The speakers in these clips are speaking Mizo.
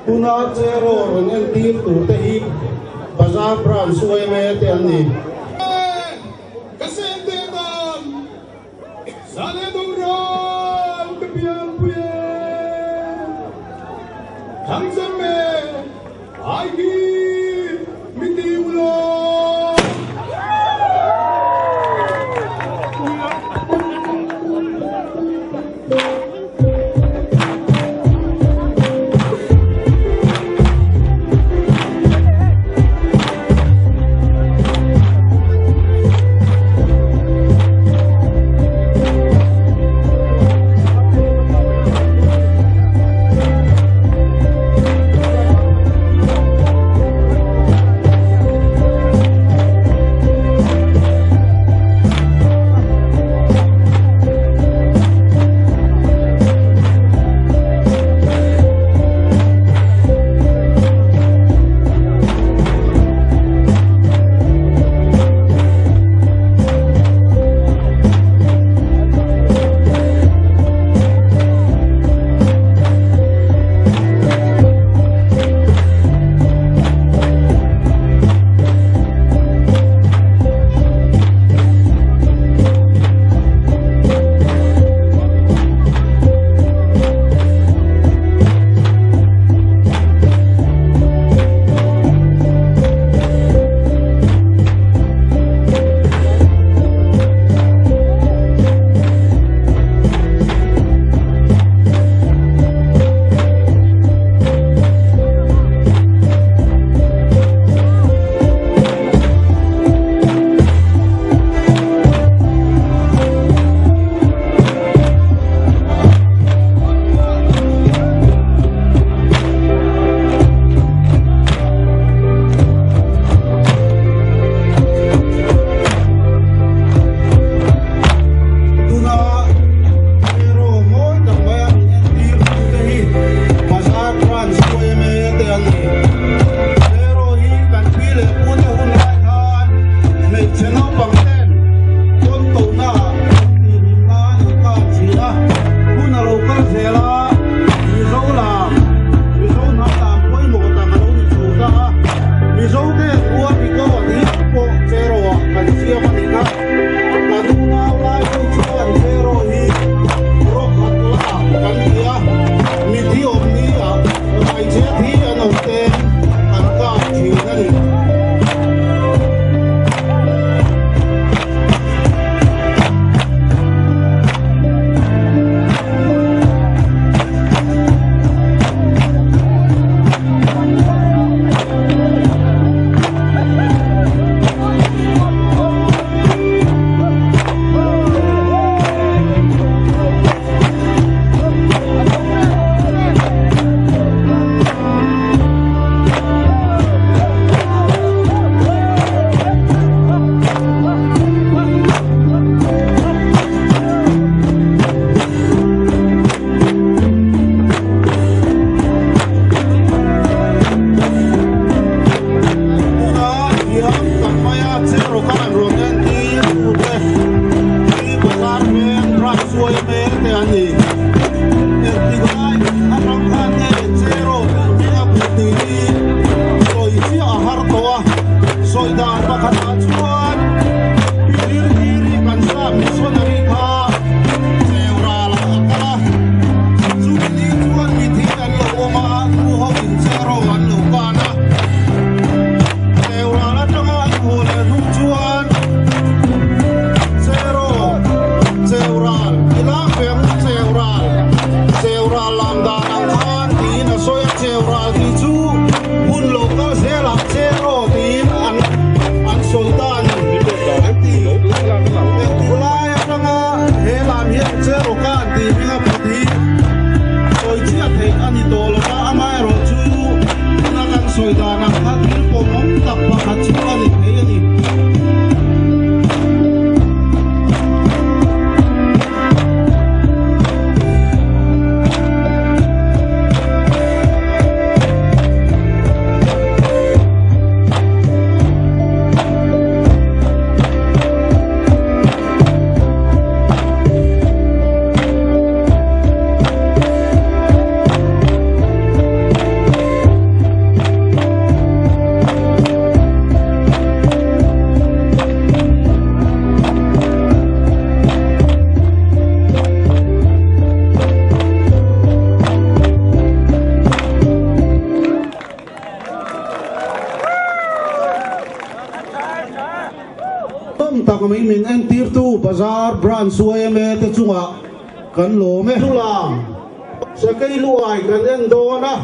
Tuna Cheraw rawn entir turte hi Bazar Branch yma te an ni. Ka sente tan zan e doral ka pianpui e, Thangzam e ai hi mi ti ula. Tuna hero mawi tak maia min entir tute hi Bazar Branch yma te an ni. Hero hi kan pi leh pu te hun lai khan hmeichhe naupang ten tawn tohna ah an tih hlim nan an kap thin a, hun a lo kal zel a, Mizo lam, Mizo hnam lam pawimawh tak a lo ni chho ta a, Mizo te uar record hi pawh cheraw ah kan siam a ni kha. Kan unau lai ho chuan cheraw hi rawk khat lak kan ti a, mithi awm ni ah raichhe thi an awm ten an kap thin a ni. Tuna thiam tak maia Cheraw an rawn entir tute hi bazar hmel branch suai hmel te an ni. Engtik lai atang khan nge Cheraw tih hming a put tih hi sawi chiah a har tawh a, sawi dan pakhatah chuan Pi Rirhiri kan sa missionary kha Cheural ah a kal a, chumi ni chuan mithi an lo awm a, nu ho in Cheraw an lo kan a. Cheural atanga an haw leh hnu chuan Cheraw, Cheural, i lak ve ang u Cheural, Cheural lam dan ang khan tiin a sawi a, Cheural tih chu hun lo kal zelah Cheraw tiin an an sawi ta a ni an ti. Engtik lai atanga he lam hian Cheraw ka an tih hming a put hi sawi chiah theih a ni tawh lo va, amaherawhchu tuna kan sawi dan ang kha thil pawmawm tak pakhat chu a ni thei a ni. tak mai min entirtu Bazar Branch yma te chungah kan lawm e. Chulam Sakei Luai kan en dawn a,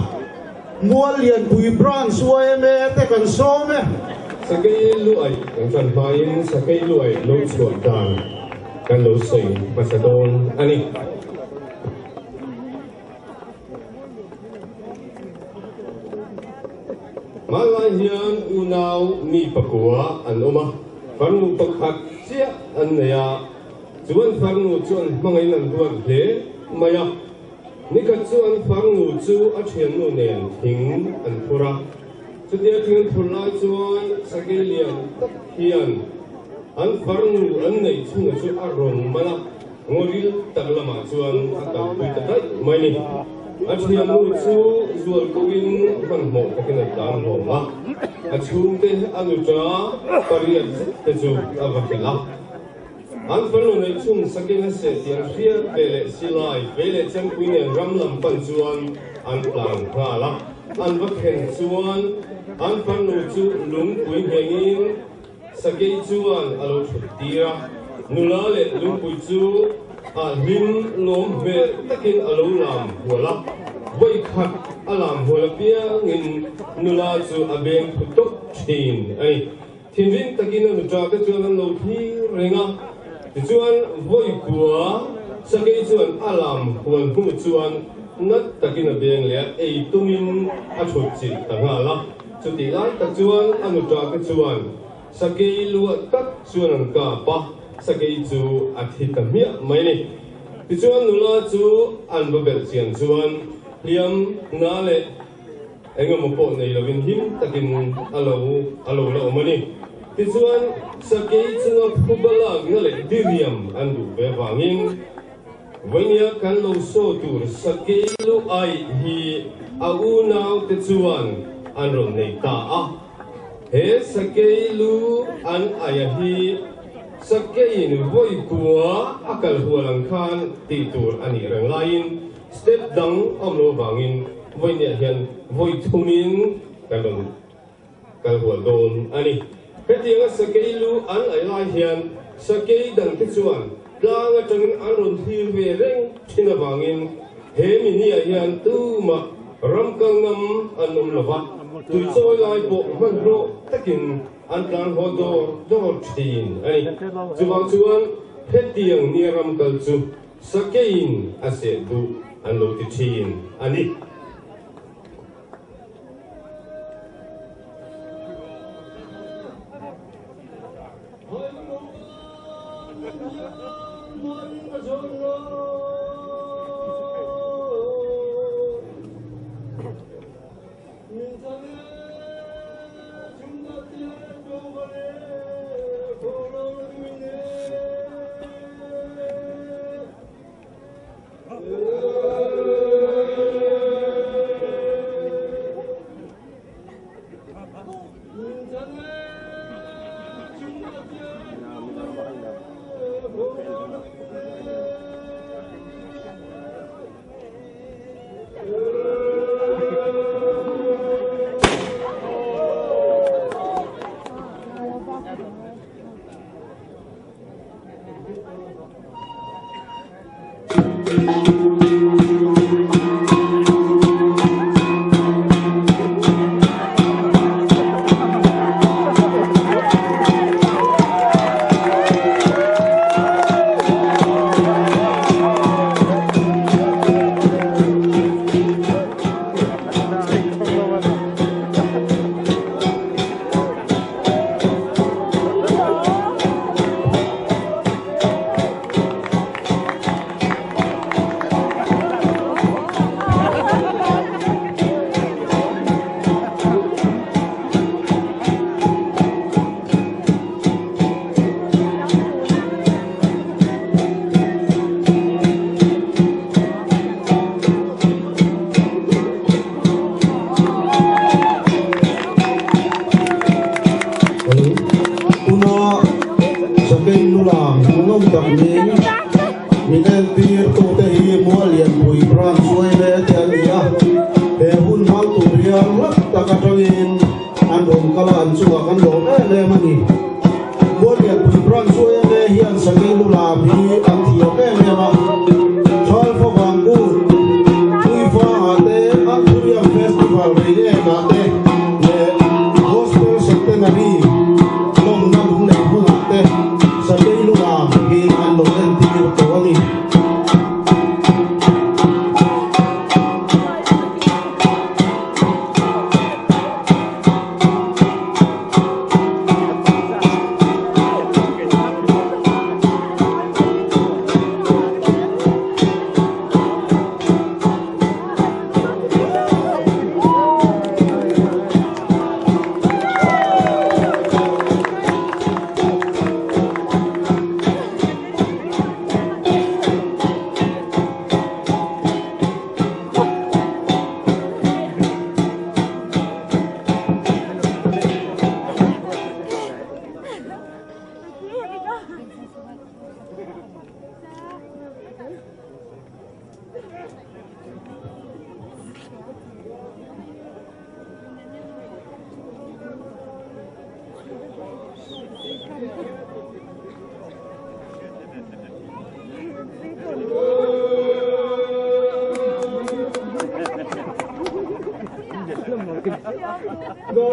Muallianpui Branch yma te kan sawm e. Sakei Luai kan tan hmain Sakei Luai lo chhuah dan kan lo sawi hmasa dawn a ni. Hmanlai hian unau mi pakua an awm a, farnu pakhat chiah an nei a, chu an farnu chu an hmangaihin an duat hle mai a. Nikhat chu an farnu chu a thiannu nen thing an phur a, chutia thing an phur lai chuan sakei lian tak hian an farnu an neih chhunga chu a rawn man a. Ngawril tak lamah chuan a kalpui ta daih mai ni. A thiannu chu zual koin hmanhmawh takin a tlan hlawm a, a chhungte a nuṭa pariat zet te chu a va hrilh a. An farnu neih chhung sakin a seh tih an hriat ve leh silai ve leh chempui nen ram lam pan chuan an tlan nghal a. An va thlen chuan an farnu chu lungpui nghengin Sakei chuan a lo thut tir a, nula leh lungpui chu a hlim lawm hmel takin a lo lam hual a, vawi khat a lam hual apiangin nula chu a beng phu tawp thin a ni. Thinrim takin a nuṭa te chuan an lo thlir reng a, tichuan vawi kua Sakei chuan a lam hual hnu chuan nat takin a beng leh a, ei tumin a thut chilh ta nghal a. Chutih lai tak chuan a nuṭa te chuan sakei luah tak chuan an kap a, sakei chu a thi ta hmiah mai ni. Tichuan nula chu an va belh chian chuan hliam na leh eng emaw pawh nei lovin him takin a lo a lo la awm a ni. Tichuan sakei chunga phuba lakna leh diriam an duh ve avangin Vawnia kan lo saw tur sakei lu aih hi a unaute chuan an rawn nei ta a. He sakei lu an aia hi sakeiin vawi kua a kal hual ang khan tih tur a nih reng laiin step dang a awm lo avangin vawiniah hian vawi thumin kan rawn kal hual dawn a ni. Hetianga sakei lu an aih lai hian sakei dangte chuan tlang atangin an rawn thlir ve reng thin avangin he mini-ah hian tumah ram kal ngam an awm lo va, tui chawi lai pawh hmanhmawh takin an tlan haw dawr dawr thin a ni. Chuvang chuan hetiang nia ram kal chu sakeiin a seh duh an lo ti thin a ni. Tuna Sakei nula hmuhnawm tak niin min entir tute hi Muallianpui Branch Uaile te an ni a, he hun hmang tur hian hlak tak atangin an rawn kal a, an chungah kan lawm em em a ni. Muallianpui Branch. Branch yma hian Sakei lu lam hi an thiam em em a, Thal Favang Kut, Tuifangah te, Anthurium Festival Reiekah te leh Gospel Centenary lawmna lunglei hmunah te Sakei lu lam hi an lo entir tawh a ni. Hello.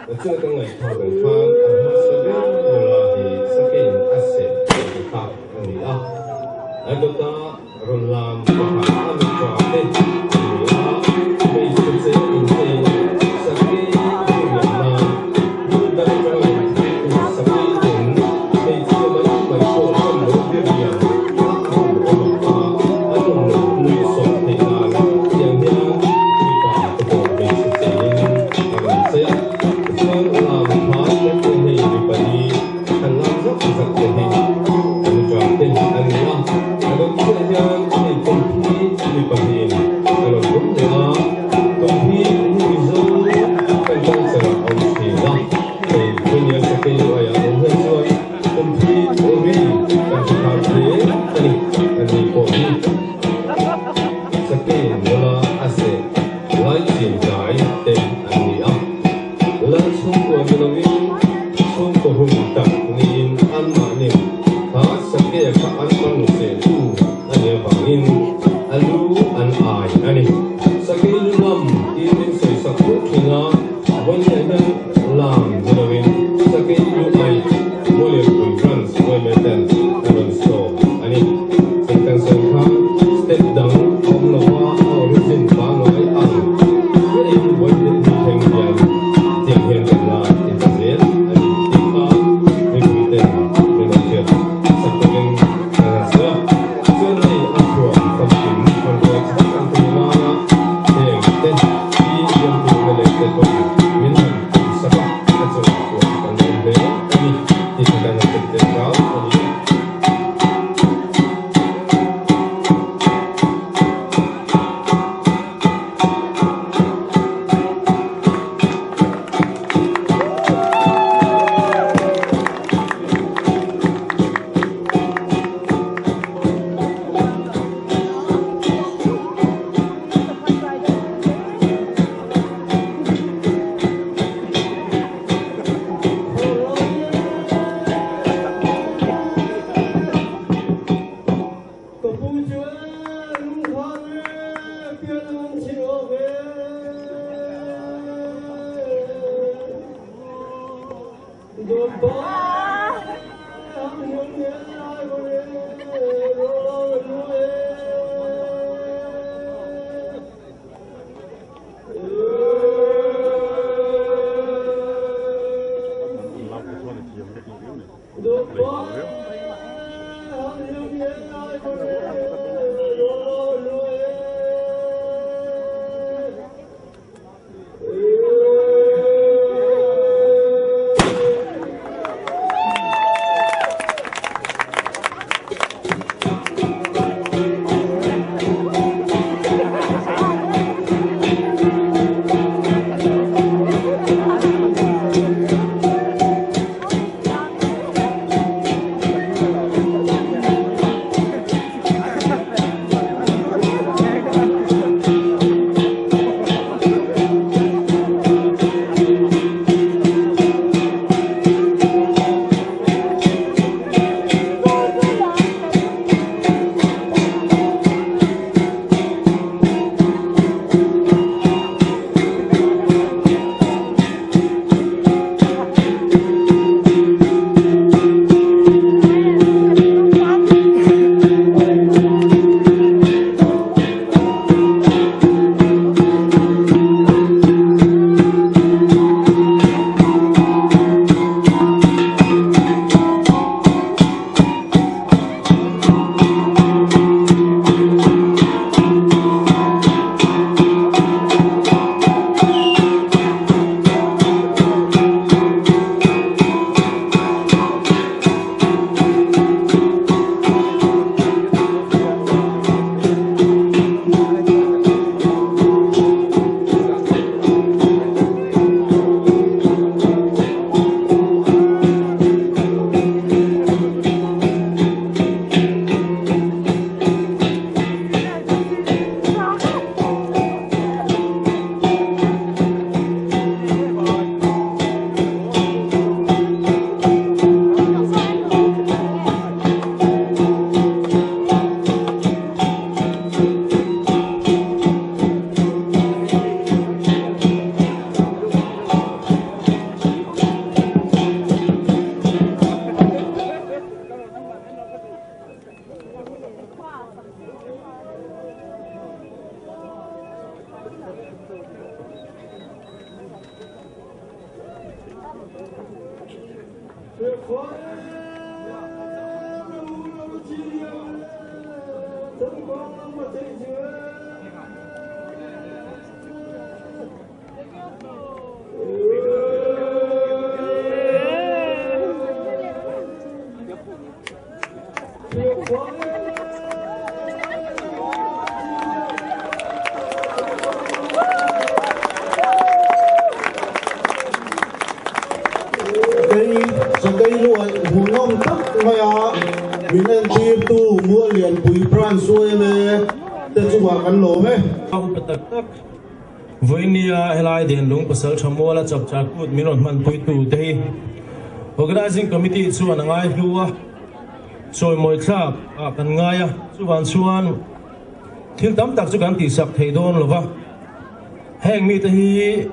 Na chuan ka ngaihthla kan khan a hmasa ber nula hi Sakein a seh tih kha a ni a. A dawta rawn lam pakhat a mipa te a ni a, hmeichhe che inchei Sakei diriam nan hmun dang atanga rawn thlir tu Sakei ten hmeichhia mai mai pawh kan lo diriam a an awm ang kha an rawn lo nuihsawh theih nan tiang hian mipa te pawh hmeichhe cheiin a rawn chei a. Tichuan lam khan kan ti hei mipa hi kan lam zak zak te hi kan ṭah te a ni a, a dawt chiah hian hei tawngthi mipa hiin a rawn awm leh a, tawngthi hi Mizo kan culture ah a awm thin a, hei Kenya Sakei aiah awm hian chuan tawngthi ri kan hre thar hle a ni, a ni pawh hi Sakei nula a seh lai chin tlai te an ni a. Lal chhungkua ni lovin chhungkaw hun tak niin anmahni kha Sakea kha an hmang sehtu a nih avangin a lu an ai a ni. Sakei lu lam tiin min sawisak fo thin a, vawiin hian lam ni lovin Sakei lu ai Muallianpui Branch yma ten an rawn sawm a ni. Chengkang sawi khan step dang a awm lo a, a origin pangngai ang chiahin vawiin ni thleng hian tiang hian kan la ti ta zel a ni tih kha mipui ten min rawn hriat sak turin kan han sawi a. Chuan hei a thuam famkim hmanrua chi hrang hrang tum nana heng te hi Lianpui mla te pawhin min han tum sak a, a chungah chuan kan awm hle a ni tih kha kan han hre tel hram a ni. Sakei sakei luai hmuhnawm tak maia min entirtu Muallianpui Branch yma te chungah kan lawm e. A upa tak tak Vawinia helai Denlung Pasaltha Muala chapchar kut min rawn hmanpuitu te hi Organising Committee chuan a ngai hlu a, chawimawi thlak ah kan ngai a, chuvang chuan thil tam tak chu kan tihsak thei dawn lo va, heng mite hi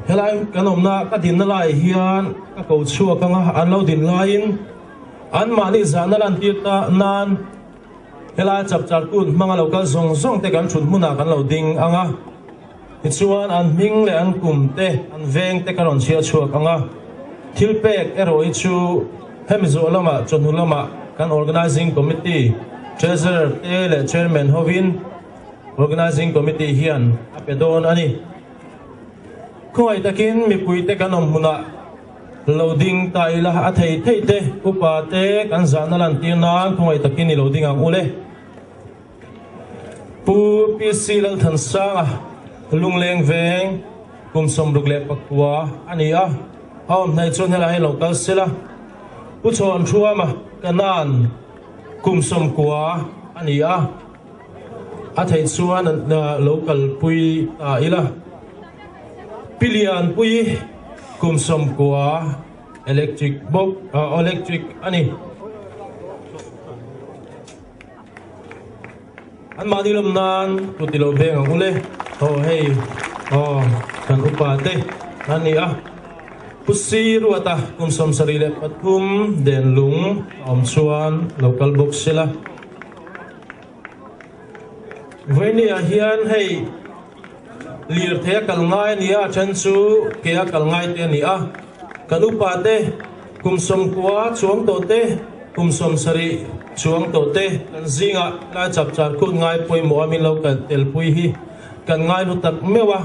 helai kan awmna ka dinna laiah hian ka ko chhuak ang a, an lo din laiin anmahni zahna lantir ta nan Helai chapchar kut hmanga lo kal zawng zawng te kan thut hmunah kan lo ding ang a, tichuan an hming leh an kum te, an veng te ka rawn chhiar chhuak ang a. Thil pek erawh hi chu hemi zawh lamah chawhnu lamah kan Organising Committee Treasurer te leh Chairman hovin Organising Committee hian a pe dawn a ni. Khawngaih takin mipuite kan awm hmunah Lo ding ta ila a thei thei te, upa te kan zahna lantir nan khawngaih takin i lo ding ang ule. Pu PC Lalthansanga Lungleng veng kum 69 a ni a, a awm hnaih chuan helai hi lo kal sela. Pu Chhawn Thuama Kanan kum 90 a ni a, a theih chuan lo kalpui ta ila. Pi Lianpui kum 90 electric bawk electric a ni. An mahni lawm nan kut ilo veng ang ule. Aw hei aw kan upa te an ni a. Pu Si Ruata kum 73 Denlung a awm chuan lo kal bawk sela. Vawinia hian hei lirthei a kal ngai a ni a, a then chu ke a kal ngai te a ni a. Kan upa te kum 90 chuang tawh te, kum 70 chuang tawh te kan zingah lai chapchar kut ngai pawimawh a min lo kal telpui hi kan ngai hlu tak meuh a.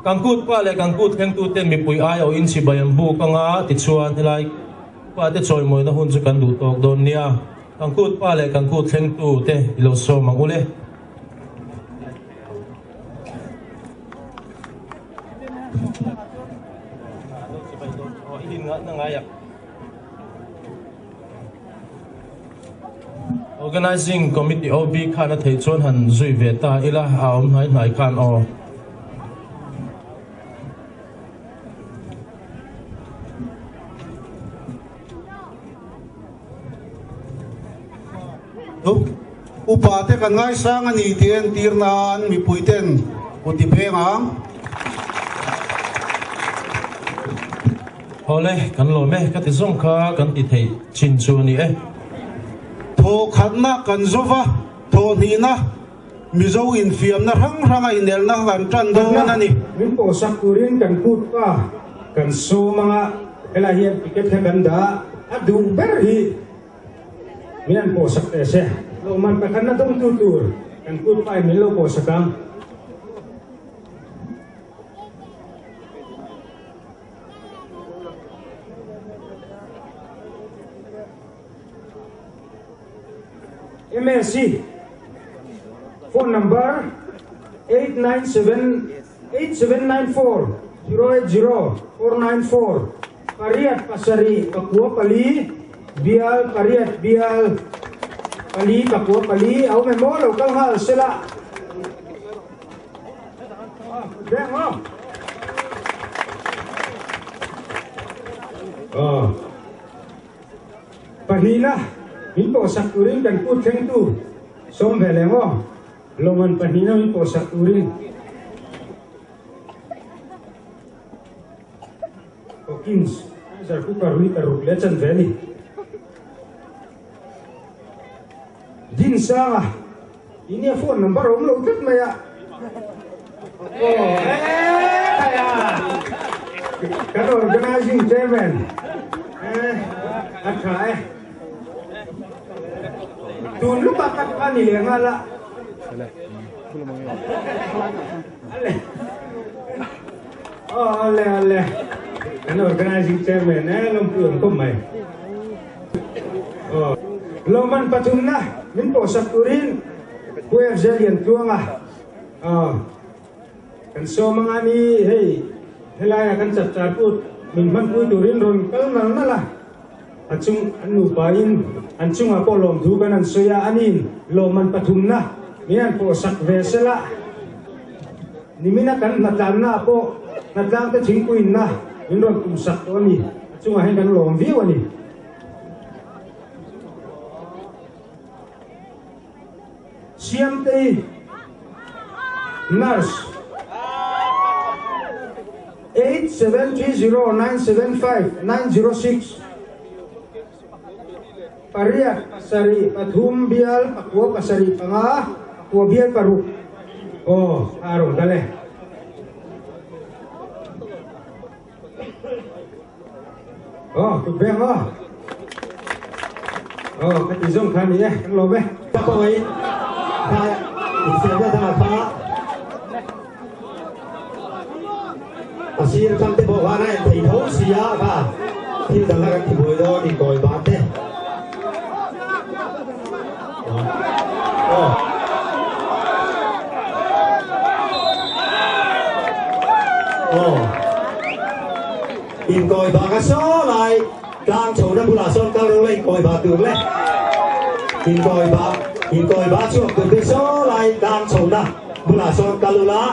Kan kut pa leh kan kut thlengtu ten mipui ai awh in chibai an buk anga tichuan helai upa te chawimawina hun chu kan duh tawk dawn nia. Kan kut pa leh kan kut thlengtu te i lo sawm ang ule. Organizing Committee OB khan a theih chuan han zui ve ta ila a awm hnai hnai khan aw. Upa te kan ngaisang a ni tih entir nan mipui ten kut i pheng ang. Awle, kan lawm e, ka ti zawng kha kan ti theih chin chu a ni e. Thawhkhatna kan zova, thawhhnihna Mizo infiamna hrang hranga inelna kan tan dawn a ni. Min pawhsak turin kan kut pa kan sawm anga helai hian ticket kha kan dah a duh ber hi min han pawhsak teh se. Lawmman pakhatna dawngtu tur kan kut pa in min lo pawhsak ang. MSC phone number 897 8794 080 494 pariat pasarih pakua pali bial pariat bial pali pakua pali au me mo lo kal hal sela beng o oh Pahnihna, min pawhsak turin kan kut thlengtu sawm ve leh maw? Lawman pahnihna min pawhsak turin Hawkins Kaiser cooker liter ruk leh chan ve a ni. Dinsanga, Inia phone number a awm lo tlat mai a. Aw, eh, a. Kan organizing chairman. Eh, a tha e. Tun luka kat kha ni leh nghal a. Ale. Aw, ale, ale. Kan organizing chairman eh, lawmpui awm khawp mai. Aw. Lawmman pathumna min pawhsak turin Pu FJ Liantluanga kan sawm anga ni hei helaiah kan chapchar kut min hmanpui turin rawn kal nal nal a, a chung an nupa in an chungah pawh lawmthu kan han sawi a, aniin lawmman pathumna min han pawhsak ve sela nimina kan hnatlanna ah pawh hnatlang te thingpuiinna min rawn tumsak tawh a ni, a chungah hian kan lawm viau a ni. Siamtei Nurse 8730975906 Pariat pasarih pathum bial pakua pasarih panga pakua bial paruk aw a rawn kal e. Aw kut beng aw. Aw ka ti zawng kha ni e kan lawm e. Ka pawi kha infiamna dangah kha a sir atang te pawh khan a en thei tho si a kha thil dang kha kan ti buai dawn inkawi ban te. Aw. Aw. Inkawi bak a saw lai tlang chho na bulah sawn kal ro la inkawi bak tur le. Inkawi bak inkawi bak chhuak tur te saw lai tlang chho na bulah sawn kal ula.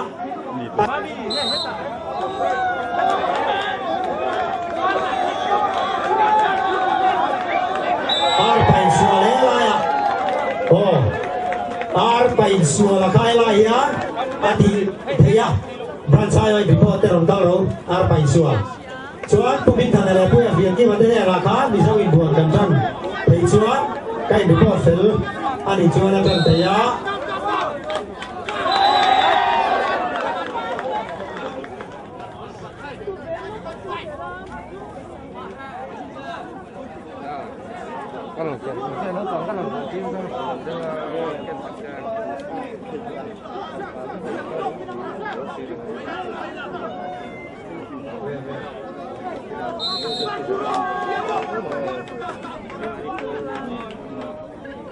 Ar pain sual he laiah aw ar pain sual a khai lai hian a tih theih a branch aiawh report te rawn kal ro ar pain sual chuan Pu Bingthana leh Pu Efian Kima te hnenah khan Mizo inbuan kan tan theih chuan ka in report fel a nih chuan a tan theih a.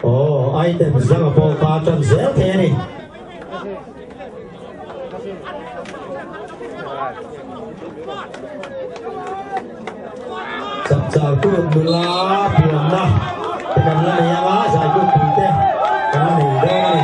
Aw item zanga pawh kha tan zel thei a ni. Chapchar kut nula puanna te kan la nei anga zai kut pui te kan la nei dawn a ni.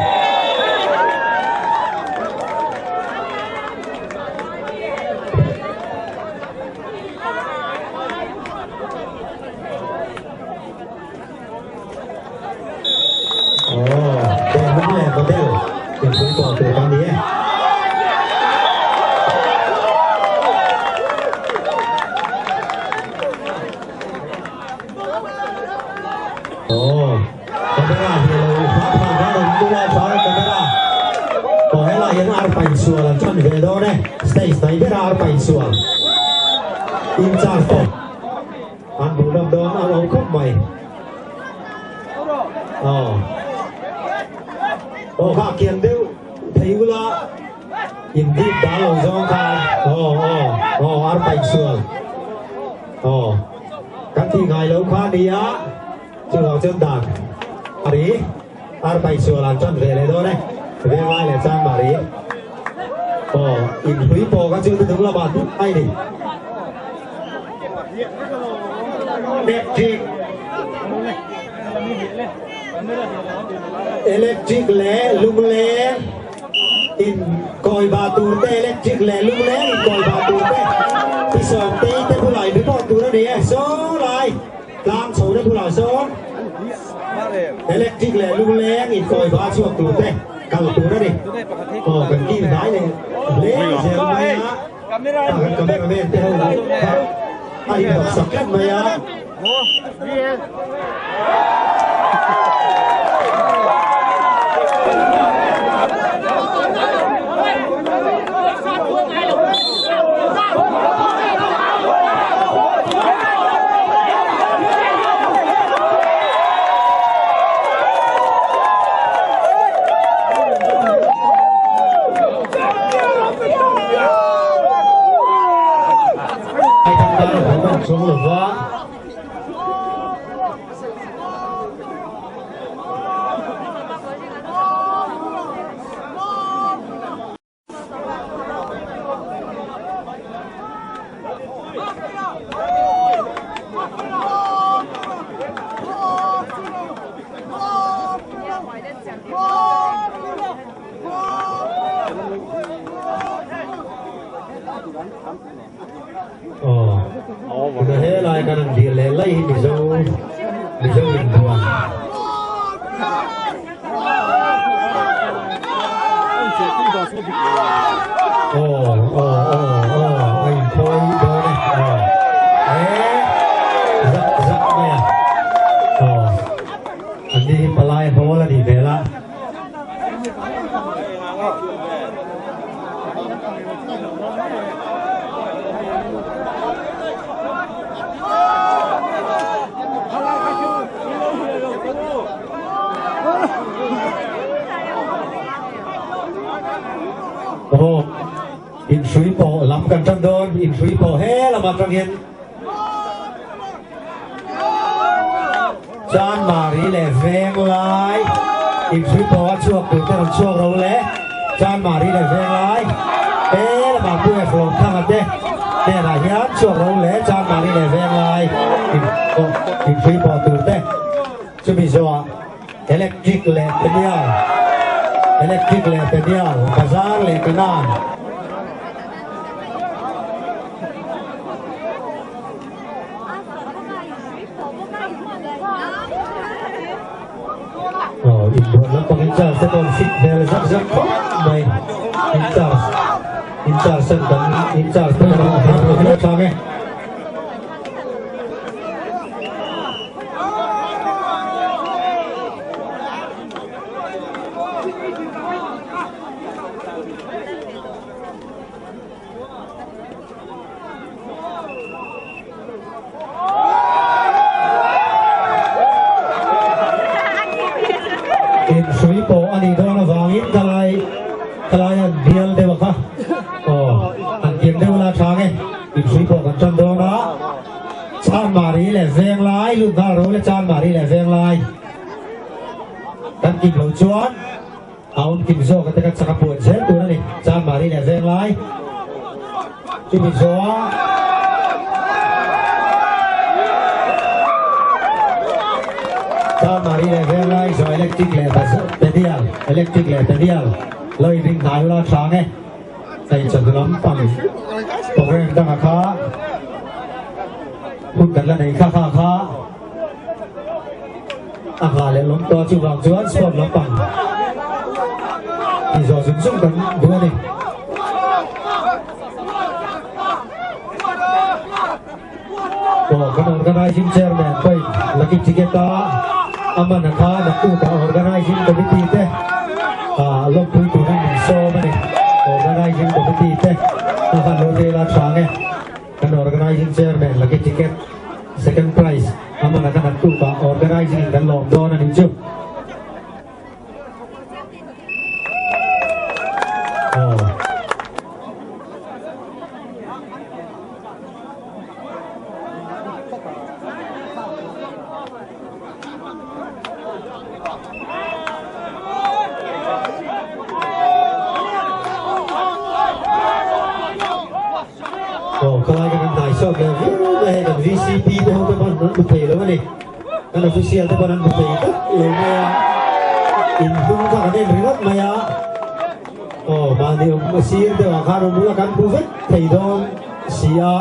An duh dam dawn a lo khawp mai. Aw. Aw kha kian deuh thei ula in dip da lo zawng kha. Aw aw aw ar paih sual. Aw kan ti ngai lo kha nia chu lo chuan dan ari ar paih sual an chan ve leh dawn e ve ngai leh chang mari. Aw in hlui pawh kha chu tu lamah ai ni. Electric Electric leh lungleng in kawi ba tur te electric leh lungleng in kawi ba tur te ti sawm te te bulah in report tur a ni e saw lai tlang chho te bulah sawn electric leh lungleng in kawi ba chhuak tur te kal tur a ni aw kan kil hnai leh hle zel mai a. Kan cameraman te ho kha a inhnawk sak tlat mai a. Aw tuna helai kan an dil leh lai hi Mizo Mizo inbuan. Aw aw aw aw a inphawi dawn e aw eh zak zak mai a aw an ni hi palai hawl a nih hmel a. Aw, inhrui pawh lam kan tan dawn, inhrui pawh he lamah tang hian Chanmari leh Venglai inhrui pawh a chhuak tur te rawn chhuak ro le, Chanmari leh Venglai he lamah Pu Eflawmthanga te hnenah hian chhuak ro le, Chanmari leh Venglai inhrui pawh tur te chumi zawhah Electric leh Penial, Electric leh Penial, Bazar leh Kanan. Aw, inbuan lampang in charge te pawh fit hmel zak zak khawp mai. In charge, in charge an kan in charge te kan awm hram lo hle tlang e. Inhrui pawh a nih dawn avangin kalai kalai an bial deuh a kha aw an kim deuh la tha nge inhrui pawh kan tan dawn a Chanmari leh Venglai lut nghal ro le Chanmari leh Venglai kan kim loh chuan A awm kim zawk ate ka chak a puan zel tur a ni. Chanmari leh Venglai chumi zawha Chanmari leh Venglai zawh electric leh pedial electric leh pedial lo in ring hnai ula tha ang e. Hei chawhnu lampang program danga kha hun kan la nei kha kha kha. A nghah leh lawm tawh chuvang chuan sport lampang tih zawh zung zung kan duh a ni. Aw kan organizing chairman pawhin lucky ticket a a man a kha naktukah organizing committee te lawmpui turin min sawm a ni. Organizing committee te a han lo rel a tha ang e. Kan organizing chairman lucky ticket second prize a man a kan naktuk ah organizing in kan lawm dawn a nih chu. Aw. Aw khalai kan hnai sawt leh viau mai hei kan VCP te ho te pawn an bu thei lo a ni kan official te pawn an bu thei tlat lo mai a inhnung kha kan en ringawt mai a aw mahni awm sir deuh ah khan awm ula kan bu vek thei dawn si a.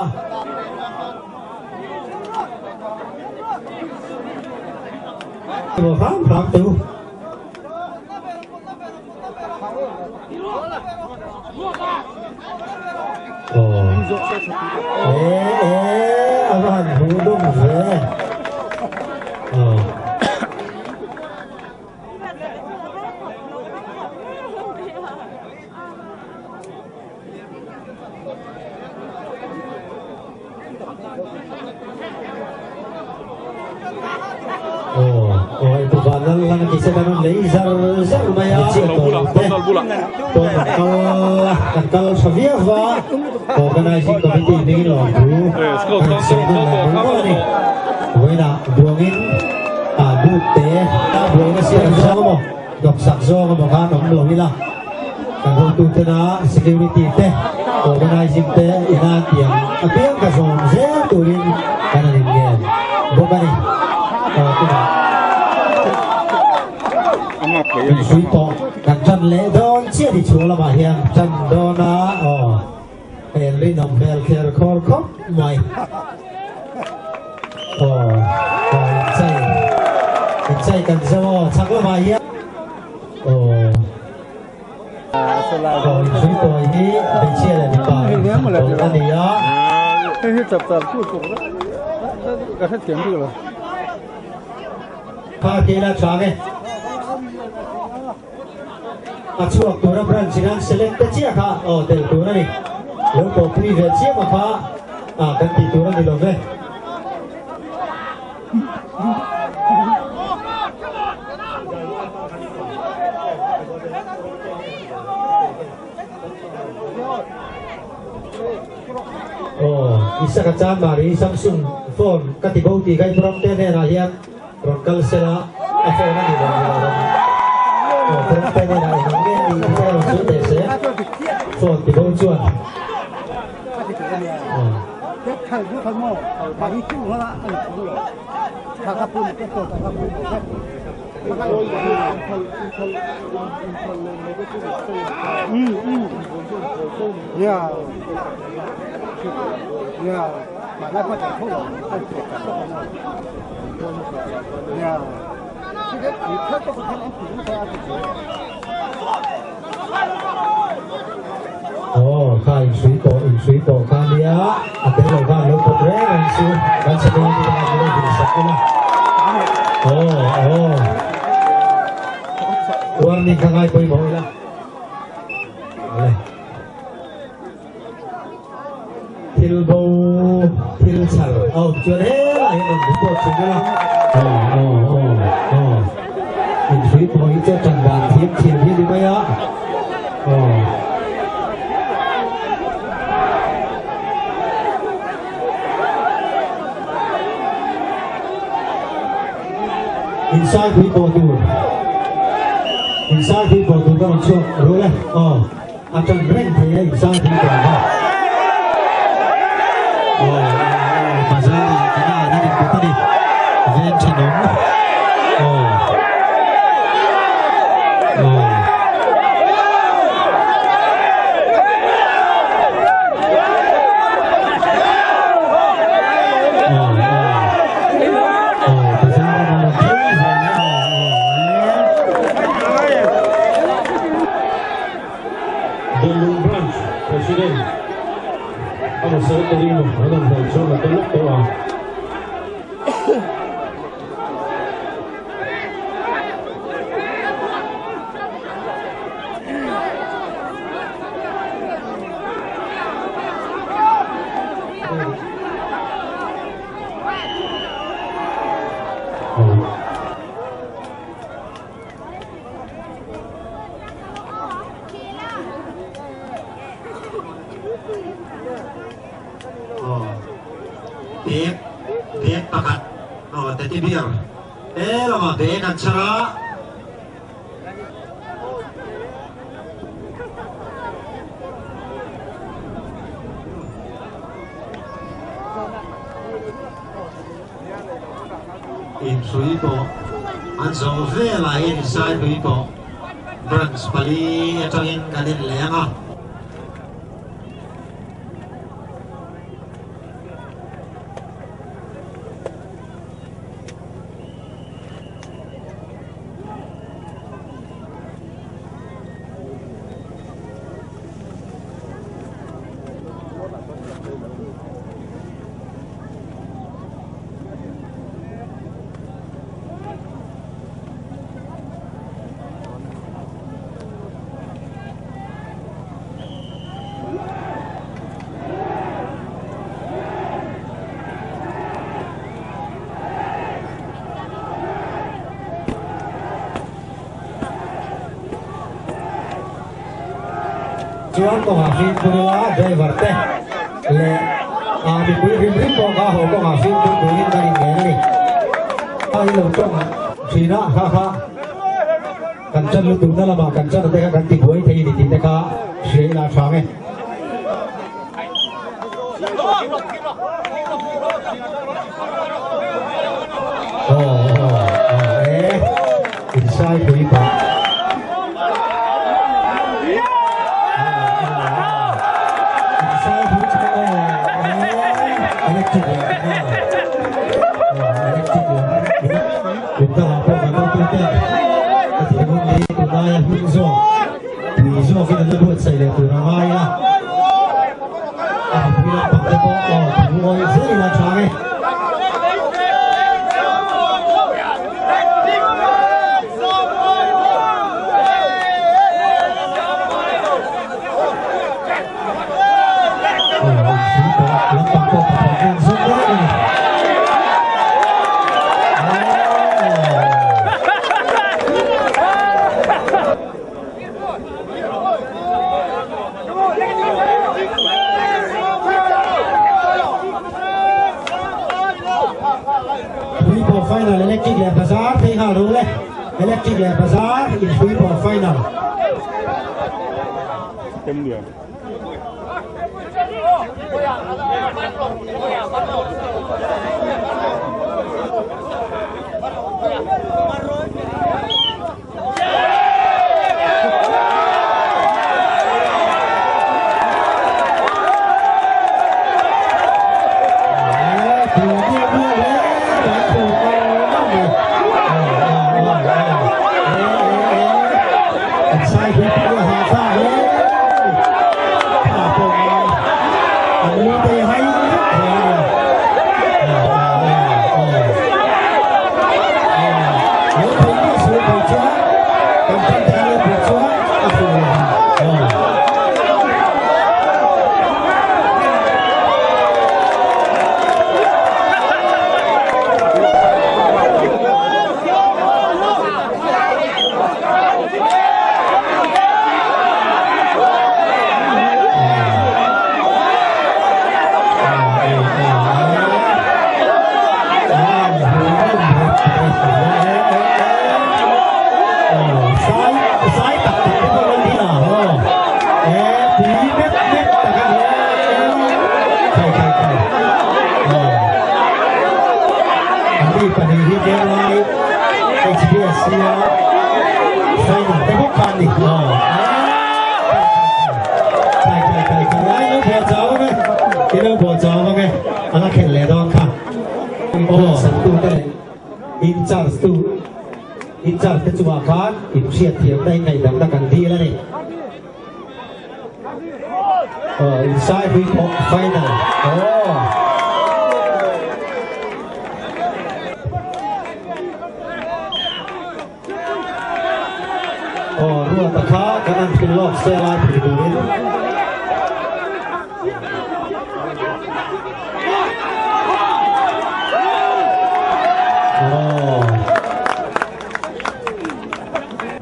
Hram hram teh u. A va han hmuh nawm ve. Organizing committee hmingin lawmthu kan sawi nawn leh mawlh mawlh a ni. Vawiinah buangin boot te buaina siam zawng emaw hnawksak zawng emaw khan awm lo ila kan hotutena security te organizing te ina tiang apiang ka zawm zel turin kan han inngen bawk a ni. Tunah. Inhrui pawh kan tan leh dawn chiah ni chhung lamah hian tan dawn a aw hei an rinawm hmel kher khawr khawp mai aw aw inchai inchai kan zo aw chhak lamah hian aw aw inhrui pawh hi hmeichhia leh mipa inthlan pawlh a ni a. Hei hi chap char chu chuk ka hrethiam bik lo. Kha kela chang e. A chhuak tura branch in an select te chiah kha aw tel tur a ni. Lo pawhpui ve chiam a kha a kan tih tur a ni lo ve. Aw Isaka Chanmari Samsung phone ka ti bo tih ka inpuram te hnenah hian rawn kal sela a phone a ni lo ni lo rawn aw puram te hnenah eng ang nge a nih tih te rawn sawi teh se phone ti bo chuan aw. Aw kha inhrui pawh inhrui pawh kha nia a tel lo khan lo pawt reng reng chu kan security te khan min lo vil sak ila aw aw warning kha ngai pawimawh ila ale thil bo thil chhar a awm chuan helai hian rawn report thin ila aw aw aw aw inhrui pawh hi chu tan dan thiam thiam hi ni mai a aw insai pui pawh tur insai pui pawh tur ka rawn chhuak rul e aw A ṭan reng thei a inzai pui tawh a. Aw, aw, bazar ah ka nan a ni bawk a ni. Ven ṭhenawm. Aw. Aw. Aw, aw. Aw, bazar ah nan a phei zel a. Aw, aw, e. Denlung Branch President emaw Secretary emaw an awm hnaih chuan a tel lawk tawh a. Bag bag pakhat aw teddy bear he lamah bag an chhar a. Inhrui pawh an zawh velah hian insaipui pawh branch pali atangin kan inleng a. Chuan kawngah fimkhur ila driver te leh ah mipui hrim hrim pawh kha haw kawngah fimkhur turin kan inngen a ni. A hi lo tawng thin a kha kha kan chan lutuk na lamah kan chan te kha kan ti buai thei a ni tih te kha hria ila a tha ang e. Aw aw aw e insai pui pah. Tunlaia hming zawk, tui zawkin an la buatsaih leh tur a ngai a. A mipui lampang te pawh aw thu ngawi zel ila tha e. Lampang pawh pakhat vel zawk mek a ni. Puipawh final electric leh bazar phei nghal ru le electric leh bazar in puipawh final.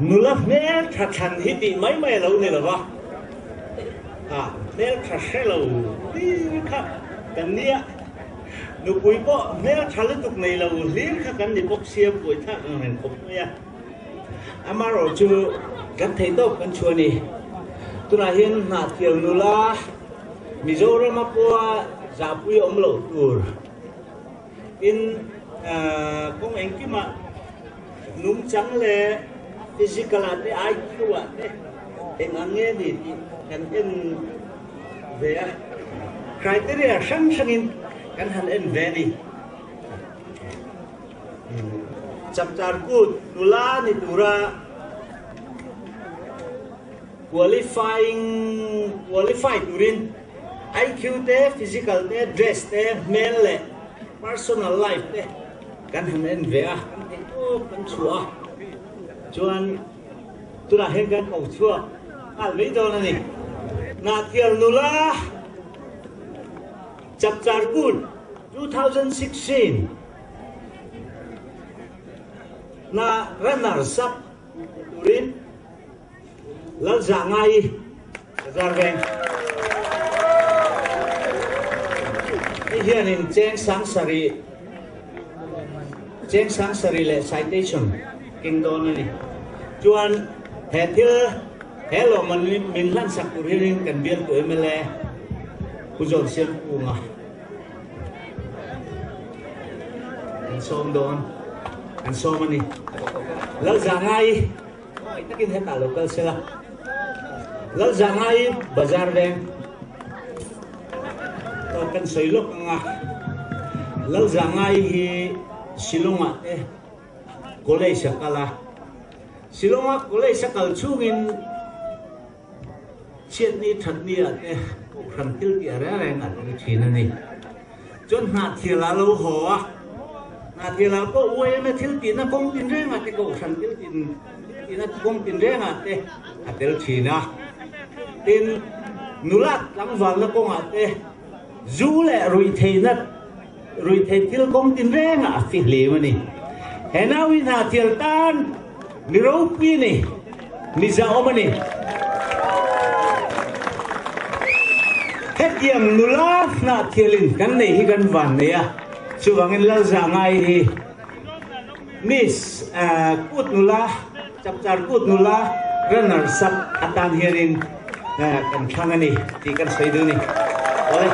Nula hmel tha thlan hi tih mai mai a lo ni lo va, a hmel tha hre lo hlir kha kan nia, nupui pawh hmel tha lutuk nei lo hlir kha kan ni bawk sia buaithlak ang reng khawp mai a. Amaherawhchu kan theih tawp kan chhuah a ni. Tunah hian Hnahthial nula Mizorama pawha zahpui awm loh tur tin kawng engkimah nungchang leh physical ah te IQ ah te eng ang nge ni tih kan en ve a, criteria hrang hrangin kan han en ve a ni. Chapchar Kut nula ni tura qualifying qualify turin IQ te, physical te, dress te, hmel leh personal life te kan han en ve a, kan theih tawp kan chhuah a, chuan tunah hian kan ko chhuak nghal mai dawn a ni. Hnahtial nula Chapchar Kut 2016 na runners up turin Lalzangai Bazar Veng hei hianin cheng sang sarih cheng sang sarih leh citation keng dawn a ni. Chuan he thil he lawmman min hlansak tur hianin kan bialtu mla Pu John Siamkunga An sawm dawn, an sawm a ni. Lalzangai takin hetah lo kal sela. Lalzangai bazar veng kan sawi lawk ang a. Lalzangai hi Shillong ah te college a kal a. Shillong-a college a kal chhungin chhiatni thatni ah te kohhran thil tih a reng reng a tel thin a ni. Chuan Hnahthial ah lo haw a, Hnahthial ah pawh UAM-a thil tihna kawng tin rengah te kohhran thil tihna kawng tin rengah te a tel thin a. Tin, nulat tlangvalna kawngah te zu leh ruihtheihna ruihtheih thil kawng tin rengah a fihlim a ni. He nau hi Hnahthial tan mi ropui a ni, mi zahawm a ni. Hetiang nula Hnahthialin kan neih hi kan van nei a, chuvangin Lalzangai hi Miss Kut nula, Chapchar Kut nula runner sap atan hianin kan thlang a ni tih kan sawi duh a ni. Awle.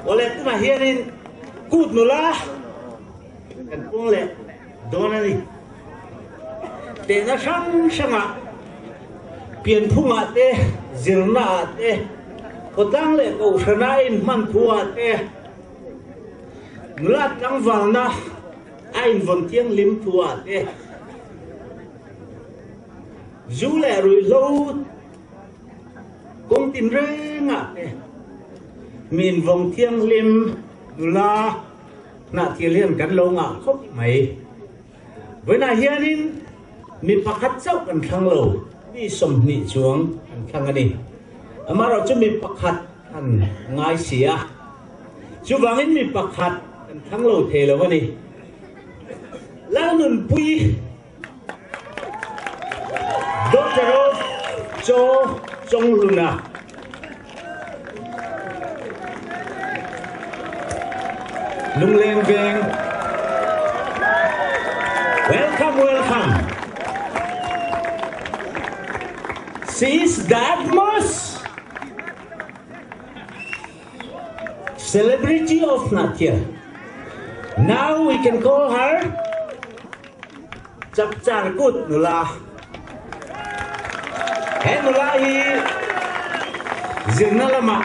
Awle tunah hianin Kut nula kan pung leh dawn a ni. Tehna hrang hrangah pianphungah te, zirnaah te, khawtlang leh kohhrana inhman thuah te, nula tlangvalna a invawn thianghlim thuah te, zu leh ruihhlo kawng tinrengah te mi invawng thianghlim nula Hnahthil hian kan lo ngah khawp mai. Vawiinah hianin mi pakhat chauh kan thlang lo, mi 20 chuang kan thlang a ni. Amaherawhchu mi pakhat han ngai si a, chuvangin mi pakhat kan thlang lo thei lo a ni. Lalnunpui Doctor of Chaw Chongluna. Lungleng Veng. Welcome, welcome. She is the most celebrity of Natia. Now we can call her Chapchar Kut Nula. He nula hi zirna lamah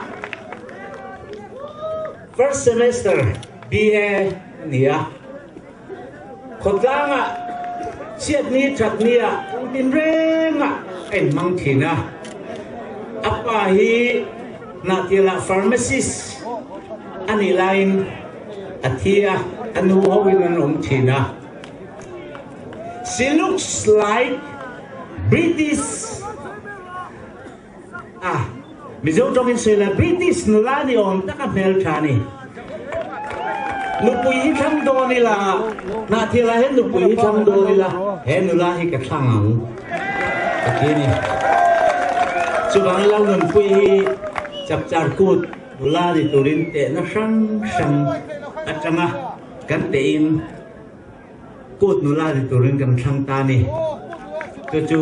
first semester BA a ni a. Khawtlangah chhiatni thatnia kawng tinrengah a inhmang thin a. A pa hi Hnahtialah pharmacist a nih laiin a thi a, a nu hoin an awm thin a. She looks like British ah Mizo tawngin sawi la British nula ni awm taka hmeltha a ni. Nupui hi thlang dawn ila, Hnahthialah hian nupui hi thlang dawn ila, he nula hi ka thlang ang ka ti a ni. Chuvangin Lalnunpui hi Chapchar Kut nula ni turin tehna hrang hrang atanga kan tehin Kut nula ni turin kan thlang ta a ni. Chu chu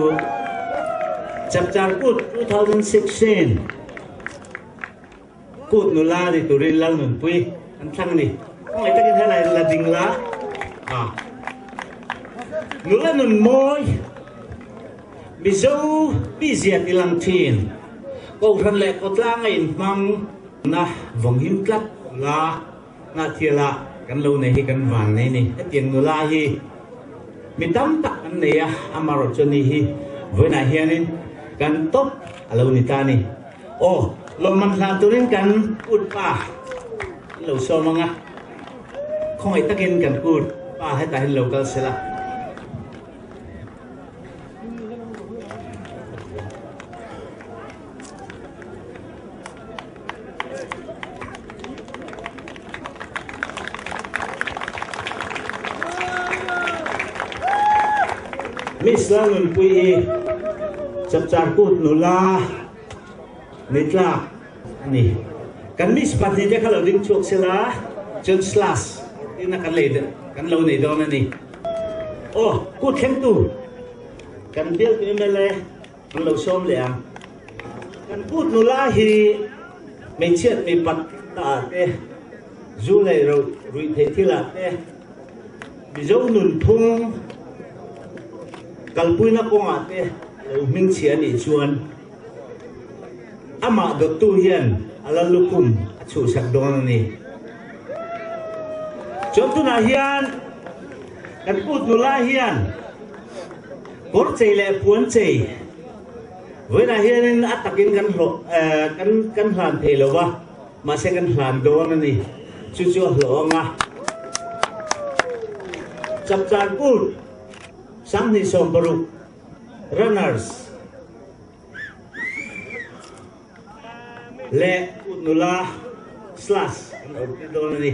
Chapchar Kut 2016 Kut nula ni turin Lalnunpui an thlang a ni. Khawngaih takin helai la ding la. Ah. Nula nun mawi Mizo mizia tilang thin Kohhran leh khawtlang a inhmang na vawng him tlat nula Ngahtiala kan lo nei hi kan van nei ni. Hetiang nula hi mi tam tak an nei a, amarawh chu ni hi vawiinah hianin kan tawp a lo ni ta a ni. Aw, lawmman hlan turin kan kut pa an lo sawm ang a, khawngaih takin kan kut pa hetah hian lo kal sela. Miss Lalnunpui hi Chapchar Kut nula ni tlak a ni. Kan Miss pahnihte kha lo ding chhuak sela chuan slash tina kan lei kan lo nei dawn a ni. Aw, kut thlengtu kan bialtu mla An lo sawm leh ang. Kan kut nula hi hmeichhiat mipat ta ah te, zu leh ruih theih thil ah te, Mizo nunphung kalpuina kawngah te. Lo hmingchhia anih chuan amah dawttu hian a la lukhum a chhuhsak dawn a ni. Chuan tunah hian kan kut nula hian kawr chei leh puan chei vawiinah hianin a takin kan hlawh kan kan hlan thei lo va, mahse kan hlan dawn a ni. Chu chu a hlawh ang a. Chapchar kut 2016 Runners leh kut nula slash kan awrh tir dawn a ni.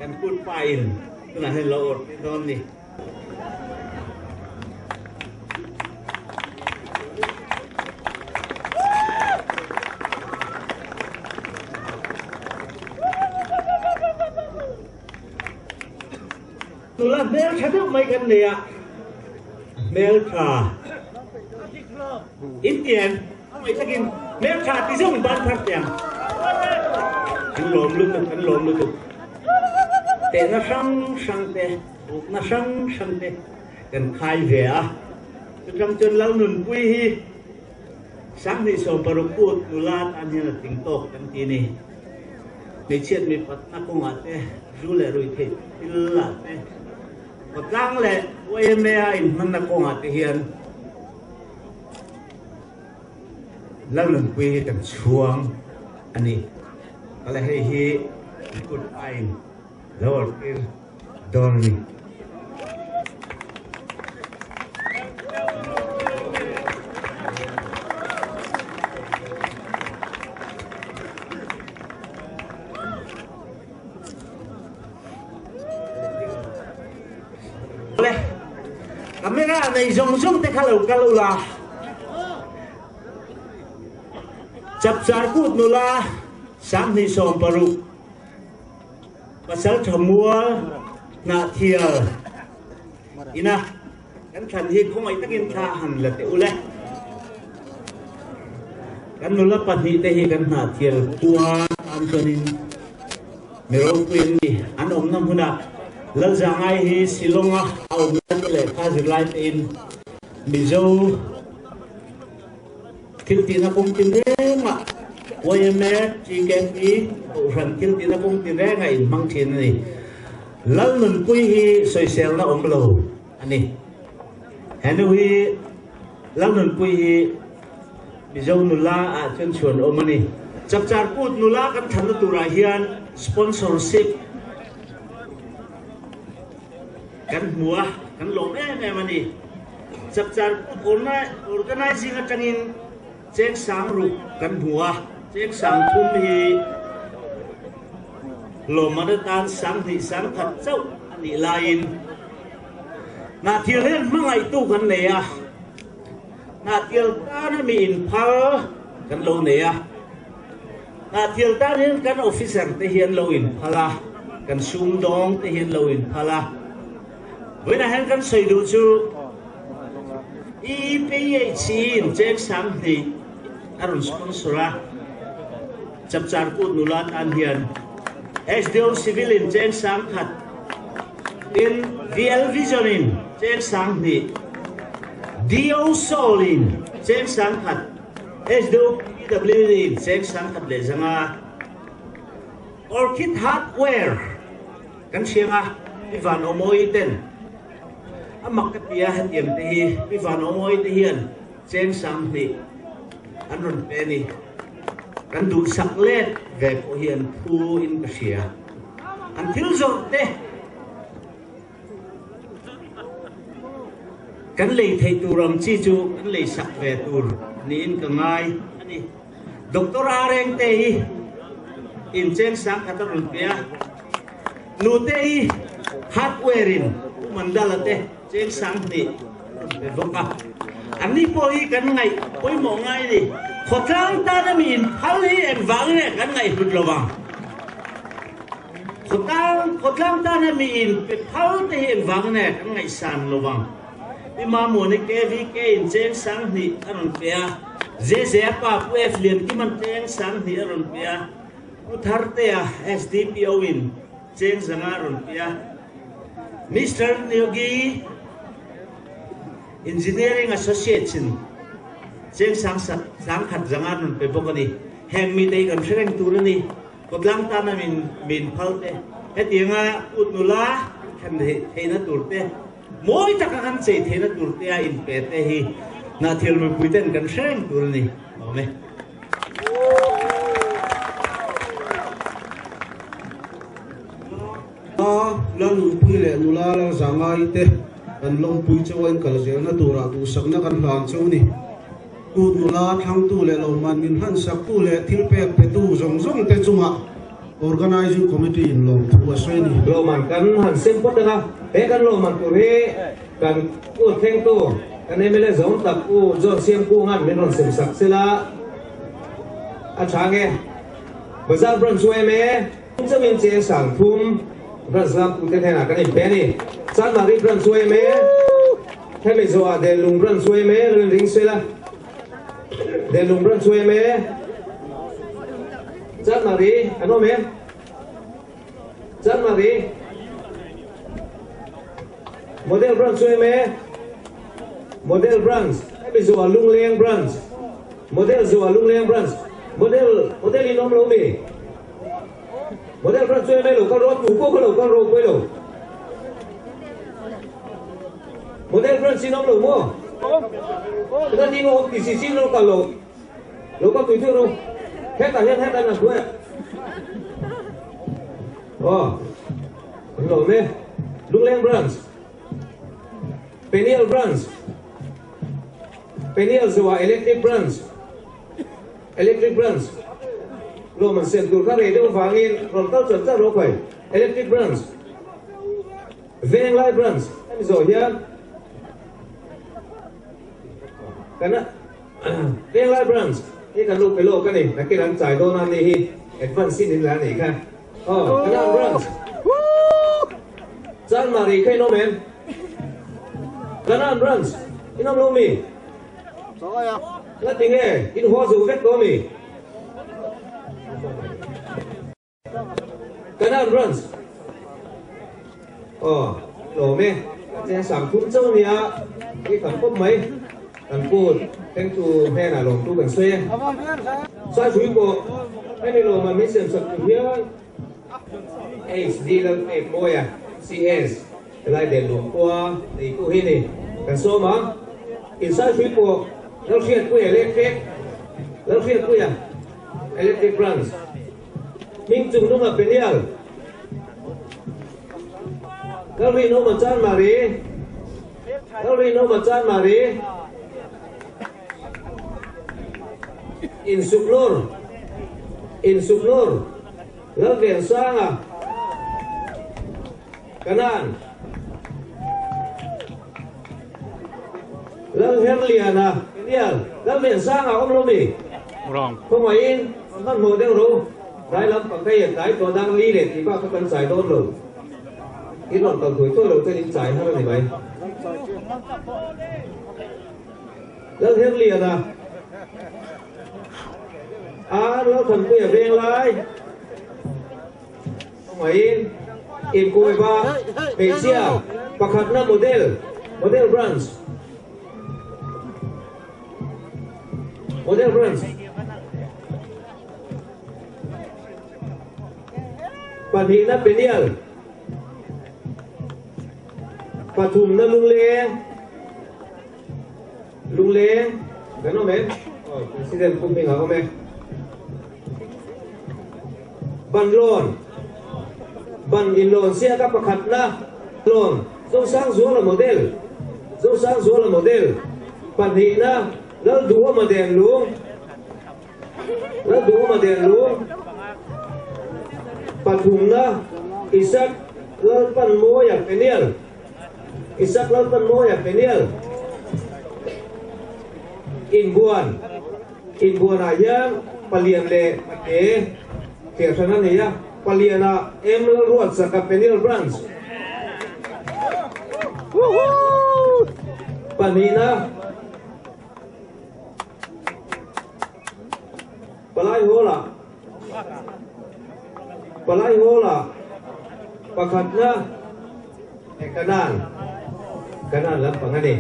Kan kut pa in tunah hian lo awrh tir dawn a ni. Nula hmeltha deuh mai kan nei a, hmeltha in ti em? A ngaih takin hmeltha ti zawng in ban phar teh ang. Kan lawm lutuk, kan lawm lutuk. Tehna hrang hrang te, bukna hrang hrang te kan khai ve a. Chutang chuan Lalnunpui hi 2016 kut nula tan hian a tling tawk kan ti a ni. Hmeichhiat mipatna kawngah te, zu leh ruihtheih thil ah te, khawtlang leh YMA a inhmanna kawngah te hian Lalnunpui hi kan chhuang a ni. Kala hei hi kut ain lo awrhtir dawn a ni. Le, camera nei zawng zawng te kha lo kal ula. Chapchar kut nula 2016 Pasal tha mual Hnahthial ina kan thlan hi khawngaih takin thla han la teh ule. Kan nula pahnihte hi kan Hnahthial khua tan chuanin mi ropui an ni. An awmna hmunah Lalzangai hi Shillong-a a awm lai te leh kha zirlai tein Mizo Thil tihna kawng tin rengah yma, GKP, Kohhran thil tihna kawng tin rengah inhmang thin a ni. Lalnunpui hi sawiselna awm lo a ni. He nu hi Lalnunpui hi Mizo nula ah chuan chhuan awm a ni. Chapchar Kut nula kan thlanna turah hian sponsorship kan hmu a, kan lawm em em a ni. Chapchar Kut Organizing atangin cheng sang ruk kan hmu a, cheng sang thum hi lawmman atan 2000 3000 chauh a nih laiin Hnahthil hian hmangaihtu kan nei a, Hnahthil tana mi inphal kan lo nei a. Hnahthil tan hian kan officer te hi an lo inphal a, kan sumdawng te hi an lo inphal a. Vawiinah hian kan sawi duh chu EEPH in cheng 2000 a rawn sponsor a, Chapchar Kut nula tan hian SDO Civil in cheng 10,000, tin VL Vision in cheng 2000, DO Soul in cheng 10,000, SWPW in cheng 1500 Orchid Hardware kan hriang a, Pi Van Awmawi ten a mak ka ti a, hetiang te hi Pi Van Awmawi te hian cheng 2000 an rawn pe a ni. Kan duhsak let ve pawh hi an phu in ka hria. An thil zawrh te. Kan lei theih tur ang chi chu kan lei sak ve tur niin ka ngai a ni. Doctor A Rengte hi incheng 10,000 a rawn pe a, Nute hi hardware in Pu Mandala te cheng 2000 a rawn pe bawk a. Anni pawh hi kan ngaih pawimawh ngai a ni. Khawtlang tana mi inphal hi engvangin nge kan ngaihhlut lo vang? Khawtlang khawtlang tana mi in pe phal te hi engvang nge kan ngaihsan lo vang? Pi Mamuani KVK in cheng 2000 a rawn pe a, Zezea pa Pu F Liankiman cheng 2000 a rawn pe a, Pu Thartea SDPO in cheng 500 a rawn pe a, Mister Nyogi Engineering Associates in. Cheng sang 10,000 an rawn pe bawk a ni. Heng mite hi kan hre reng tur a ni. Kawtlang tana min min phal te, hetianga kut nula thlen theihna tur te, mawi taka kan chei theihna tur te a inpe te hi Hnahthial mipui ten kan hre reng tur a ni. Awm e. A Lalnunpui leh nula Lalzangai te kan lawmpui chauh a inkal zelna turah duhsakna kan hlan chauh a ni. Kut nula thlangtu leh lohman min hlansak-tu leh thilpek petu zawng zawng te chungah Organising Committee in lawmthu a sawi a ni. Lawmman kan han sem phawt ang a, he kan lawmman tur hi kan kut thlengtu kan mla zawng tak U John Siamkunga'n min rawn sem sak sela a tha nge. Bazar Branch yma chauhin cheng 3000 Branch lamtute hnenah kan inpe a ni. Chanmari Branch yma. Hemi zawhah Delung Branch chu em e, lo inring sela. Delung Branch chu em e. Chanmari, an awm em? Chanmari. Model Branch chu em e. Model Branch, hemi zawhah Lungleng Branch. Model zawhah Lungleng Branch. Model, model in awm lo mi? Model Branch chu em e, lo kal rawh, tu pawh kha lo kal rawh pawih lo. Model branch in awm lo maw? Ka ding awm ti si si lo kal lo. Lo kal tui tui ro. Hetah hian hetah hian an hruai a. Aw. An lo awm e. Lungleng branch. Peniel branch. Peniel zuah electric branch. Electric branch. Lawm an sem tur kha rei deuh vangin rawn kal chan chan ro phai. Electric branch. Venglai Branch hemi zawh hian kan Venglai Branch hi kan lo pe lawk a ni, nakin an chai dawn a ni hi advance in in la a nih kha. Aw, Kanan Branch Chanmari kha in awm em? Kanan Branch in awm lo mi? Nga tinge in haw zo vek tawh mi? Kanan Branch Aw tlawm e cheng 30 chauh nia i tam pawp mai kan put thlengtu hnenah lawmtu kan sawi e Saipui pawh hemi lawmah min siam sak tur hian HD Lalpek Mawia CS helai den lawm khua neitu hi ni kan sawm a in Saipui pawh Lalhriatpuia Electric Lalhriatpuia Electric Branch Hming chung nunga Peniel Lalrinawma Chanmari Lalrinawma Chanmari Insuknur Insuknur Lalvensanga Kanan Lalherliana Peniel Lalvensanga awm lo mi? Khawngaihin hmanhmawh deuh ro, tlai lam pang ka ian tlai tawh dang li leh tih bak kha kan chai dawn lo. In rawn kal thui thui lo chuan in chai har a ni mai. Lalherliana a Lalthanpuia veng lai khawngaihin inkuaiva hmeichhia pakhatna model, model branch. Model branch. Pahnihna Peniel. Pathumna Lungleng. Lungleng. Kan awm em? Oh, President Pu Hminga awm e. Ban loan. Ban in loan siak a pakhatna loan. Zosangzuala model. Zosangzuala model. Pahnihna Lalduhawma Denlung. Lalduhawma Denlung. Pathumna Isaac Lalpanmawia Peniel. Isaac Lalpanmawia Peniel. Inbuan. Inbuanah hian palian leh pate thliar hran a nei a. Paliana M Lalruatsaka Peniel Branch. Pahnihna Palai Hall-ah Palai Hall-ah pakhatna Kanan Kanan lampang a ni.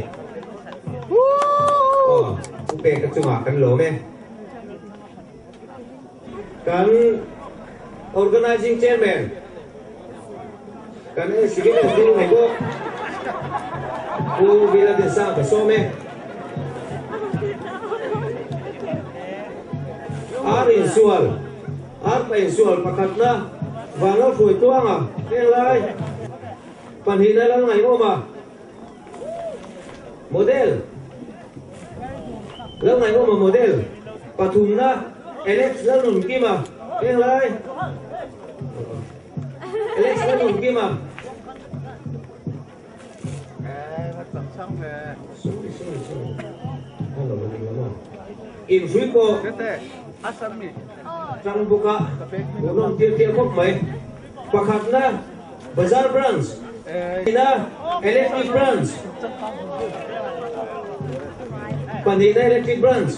Aw. Pu Peka chungah kan lawm e. Kan Organizing Chairman kan Civil Engineer ni bawk Pu Viladesang ka sawm e. Ar insual, ar pa insual pakhatna Vanlo Hruaituanga henglai pahnihna Lalngaihawma Model Lalngaihawma Model pathumna Alex Lalnunkima henglai Alex Lalnunkima Inhrui pawh tang bawk a, hmuhnawm tir tir khawp mai. Pakhatna Bazar Branch, pahnihna Electric Branch, pahnihna Electric Branch,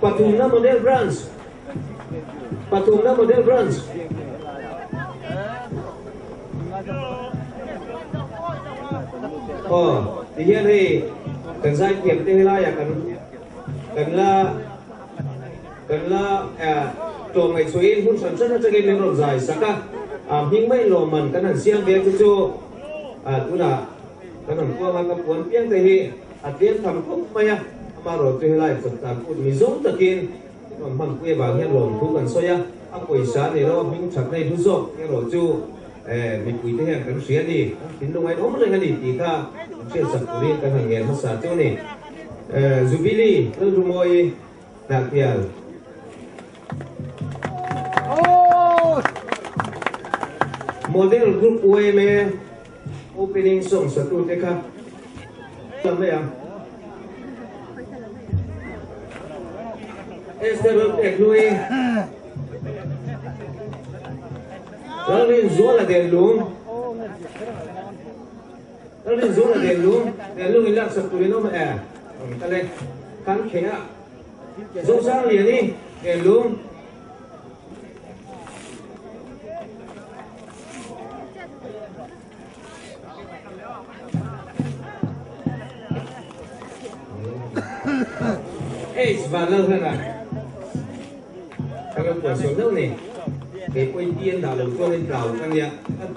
pathumna Model Branch. Pathumna Model Branch. Aw, tihian hei kan zaithiam te helaia kan kan la kan la tlawm ngaihchhuahin hmun hran hran atangin min rawn zai sak a, hming mai lawmman kan han siam ve chu chu tunah kan rawn puang a, ka puan piang te hi a tlem tham khawp mai a, amaherawhchu helai chawptan kut mizo takin Rawn hmanpui avang hian lawmthu kan sawi a, a pawisa nei lo a hming that nei hlu zawk erawh chu mipui te hian kan hria a ni, kan thinlung a inawm reng a ni tih kha kan hriatsak turin kan han ngen hmasa chu a ni. Jubilee Lalrumawi Hnahtial. Model Group yma Opening song satu te kha lam mai ang. Esther Lalpek hlui Lalrin Zuala den lung Lalrin Zuala den lung den lung in laksak turin awm e ang kale kan kheih a Zosang Liani den lung H van lo hlan a ka lo kual sawn deuh ni kei pawhin pi an dah lo chuan in tlau ka nia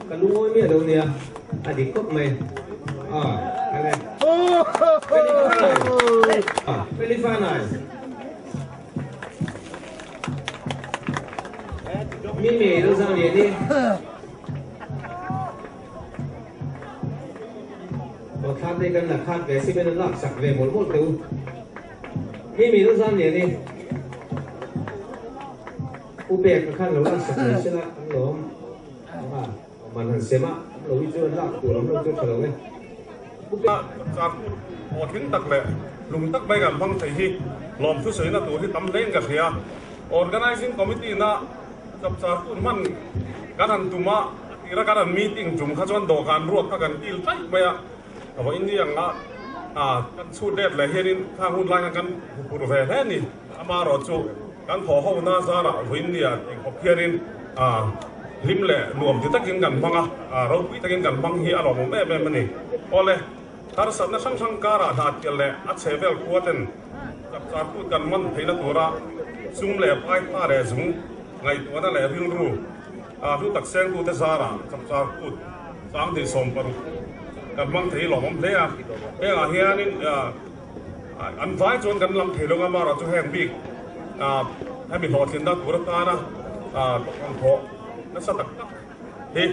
ka lungawi miah lo nia a dik khawp mai a kale Felifanai Mi mei lo zang lian i Aw thla te kan la khat ve si men an lak sak ve mawlh mawlh teh u. Mi mei lo zang lian i U pek ka khan lo lak sak mai sela an lawm a man han sem a an lo hi chu an lak tur an lo chu tha lo e. U pek. Char aw tling tak leh lung tak mai kan hmang thei hi lawmthu sawina tur hi tam hlein ka hria. Organizing Committee na chapchar tun hman kan han tum a, a tira kan han meeting tum kha chuan dawhkan ruak kha kan kil tlaih mai a, ka vaw India anga kan chhut let leh hianin khang hun lai khan kan hupurh ve hle a ni. Amaherawhchu kan thawh ho na zarah vaw India tih khawp hianin hlim leh nuam ti takin kan hmang a, ropui takin kan hmang hi a lawmawm em em a ni. Awle, harsatna hrang hrang karah hnahtial leh a chhehvel khua ten Chapchar kut kan man theihna tura sum leh pai tha leh zung ngaihtuahna leh rilru hlu tak sengtute zarah chapchar kut 26 kan hmang thei lawmawm hle a. Hengah hianin an vai chuan kan lam thei lo nga amaherawh chu heng bik hemi hlawhtlinna tur atana tawkang thawh nasa tak tak hi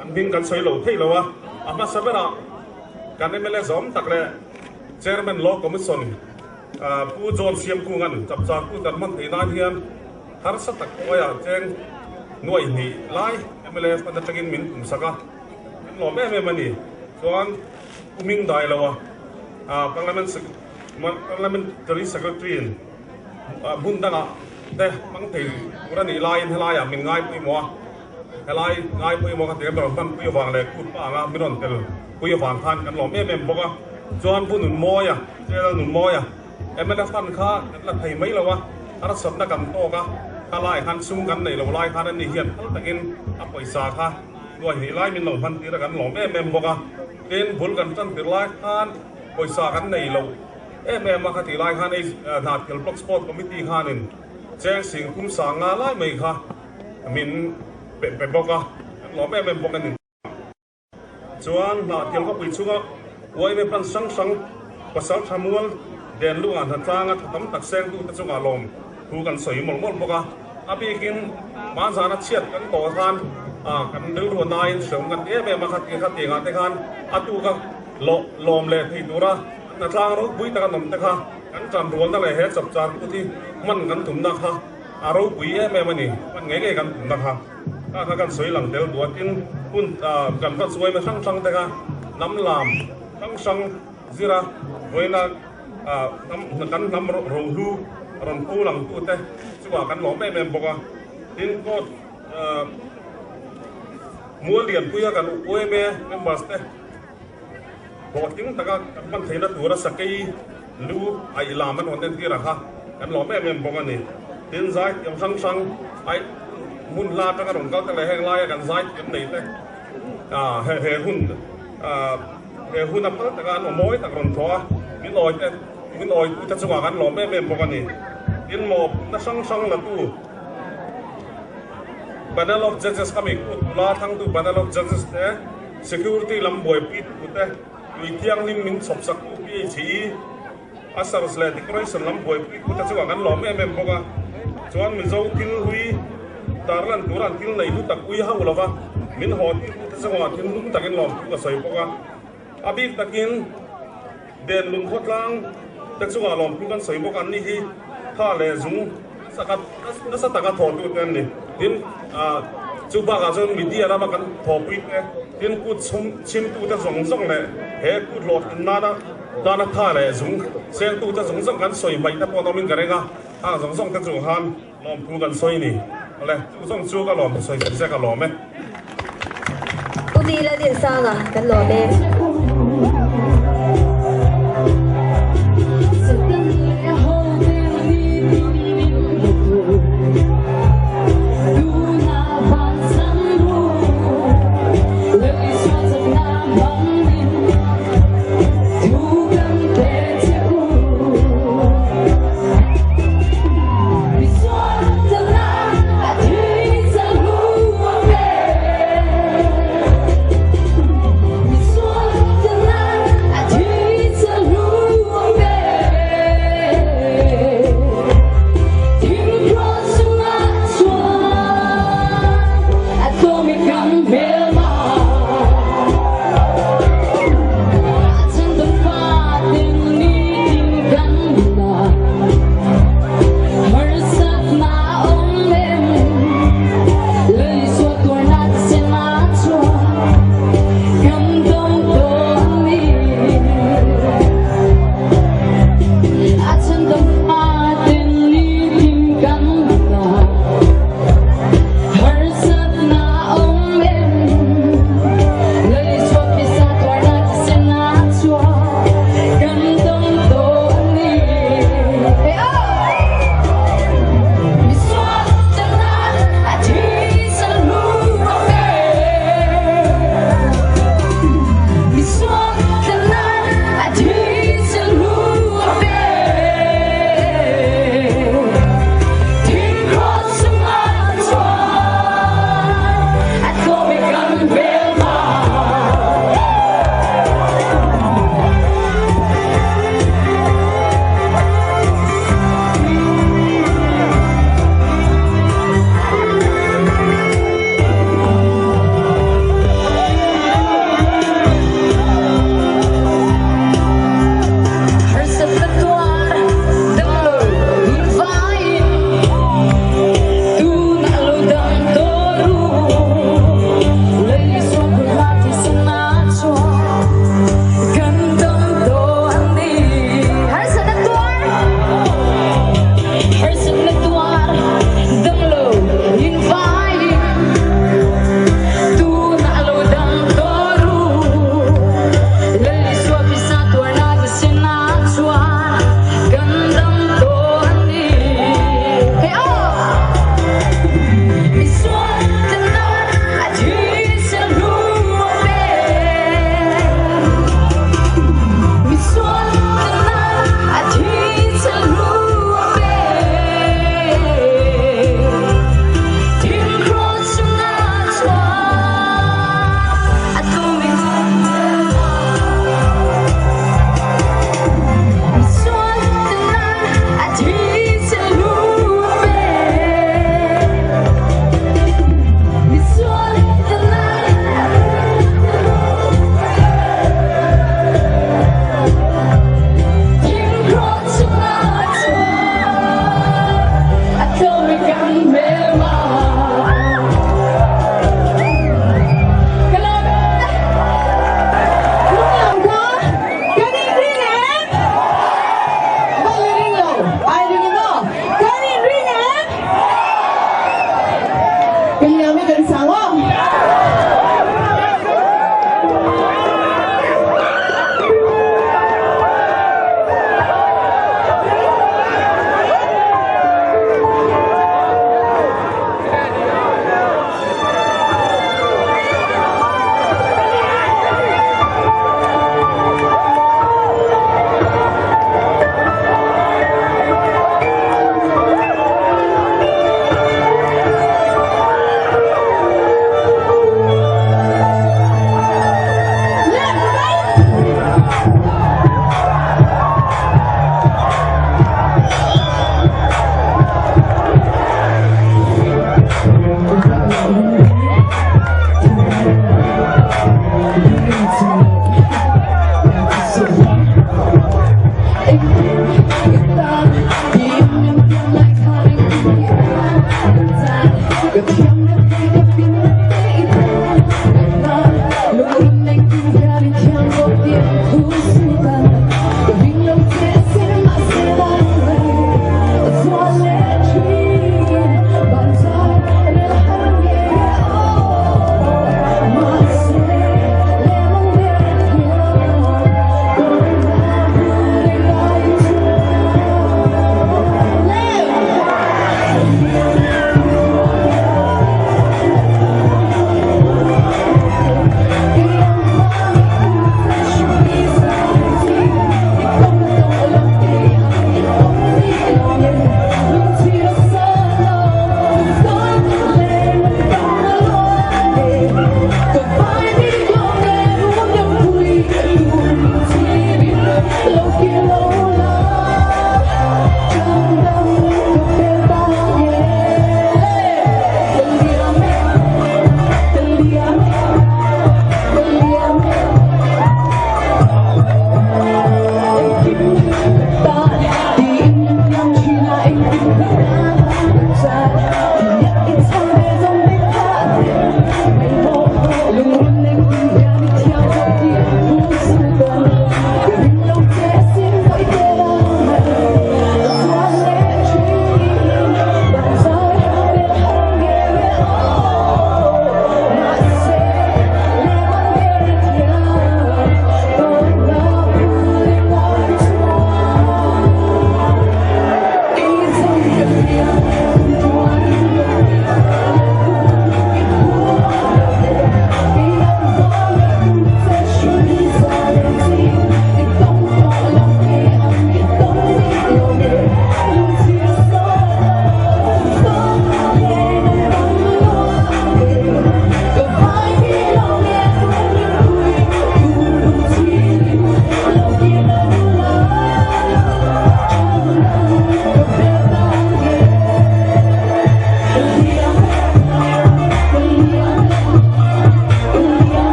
an hming kan sawi lo thei lo a. A hmasa berah kan mla zawm tak leh Chairman Law Commission Pu John Siamkunga'n chapchar kut kan hman theih nan hian harsa tak hnuaiah cheng nuai hnih lai mla fund atangin min tum sak a, kan lawm em em a ni. Chuan Pu Ming Dailoa Parliamentary Secretary-in hmun dangah te hmang thei tur a nih laiin helaiah min ngai pawimawh a, helai ngai pawimawh kha ti kan rawn hmanpui avang leh kut pa anga min rawn tel pui avang khan kan lawm em em bawk a. Chuan Pu Nunmawia, General Nunmawia, mla fund kha kan la thei mai lo a, harsatna kan tawk a, kha lai khan sum kan neih lo lai khan ani hian phal takin a pawisa kha nuai hnih lai min lo hman tir a kan lawm em em bawk a. Tin, bul kan tan tir lai khan pawisa kan nei lo. em em a, khatih lai khan Hnahthial Block Sport Committee khanin cheng sing kum sang nga lai mai kha min pe pe bawk a, kan lawm em em bawk a ni. Chuan Hnahthial khawpui chhunga yma branch hrang hrang pasal tha mual den lungah hnatlanga tha tam tak sengtute chungah lawm thu kan sawi mawlh mawlh bawk a. A bikin hmanzana chhiat kan tawh khan kan rilru naiin hreawm kan ti em em a, khati khati ngah te khan a tuka lawm leh thei tura hnatlang ropui taka nawm te kha kan tanrualna leh he chapchar kut hi hman kan tumna kha a ropui em em a ni, hman ngei ngei kan tumna kha. Kha kha kan sawi lang tel duat tin hun kan va chuaina hrang hrang te kha hnam lam hrang hrang zira vawiina kan hnam rohlu rawn pho lang tu te chungah kan lawm em em bawk a. Tin court mual lianpuia kan yma members te hlawhtling taka kan hman theihna tura sakei lu aih lam an rawn entir ang kha kan lawm em em bawk a ni. Tin zaithiam hrang hrang aih hmun hla atanga rawn kal te leh heng laia kan zaithiam nei te he he hun he hun a phal taka an aw mawi tak rawn thawh a, min awi te min awi tu te chungah kan lawm em em bawk a ni. Tin mawpna hrang hrang la tu Panel of Judges kha mi kut la thangtu Panel of Judges te, Security lam buaipui tute, tui thianghlim min chhawp sak tu PHE, ushers leh decoration lam buaipui tute chu kan lawm em em bawk a. Chuan Mizo thil hlui tarlan tura an thil nei hlu tak ui hauh lova min haw tir tute chungah thinlung takin lawmthu ka sawi bawk a. A bik takin Denlung khawtlang te chungah lawmthu kan sawi bawk a, an ni hi tha leh zung nasa taka thawhtute an ni. Tin, chu bakah chuan media lama kan thawhpui te, tin kut chhimtute zawng zawng leh he kut hlawhtlin nana tana tha leh zung sengtute zawng zawng kan sawi hmaih te pawh an awmin ka ring a, hang zawng zawng te chung khan lawmthu kan sawi ni. Awle, chu zawng chu ka lawm sawi zek zek a lawm e. Pu Dila Dinsanga kan lawm e.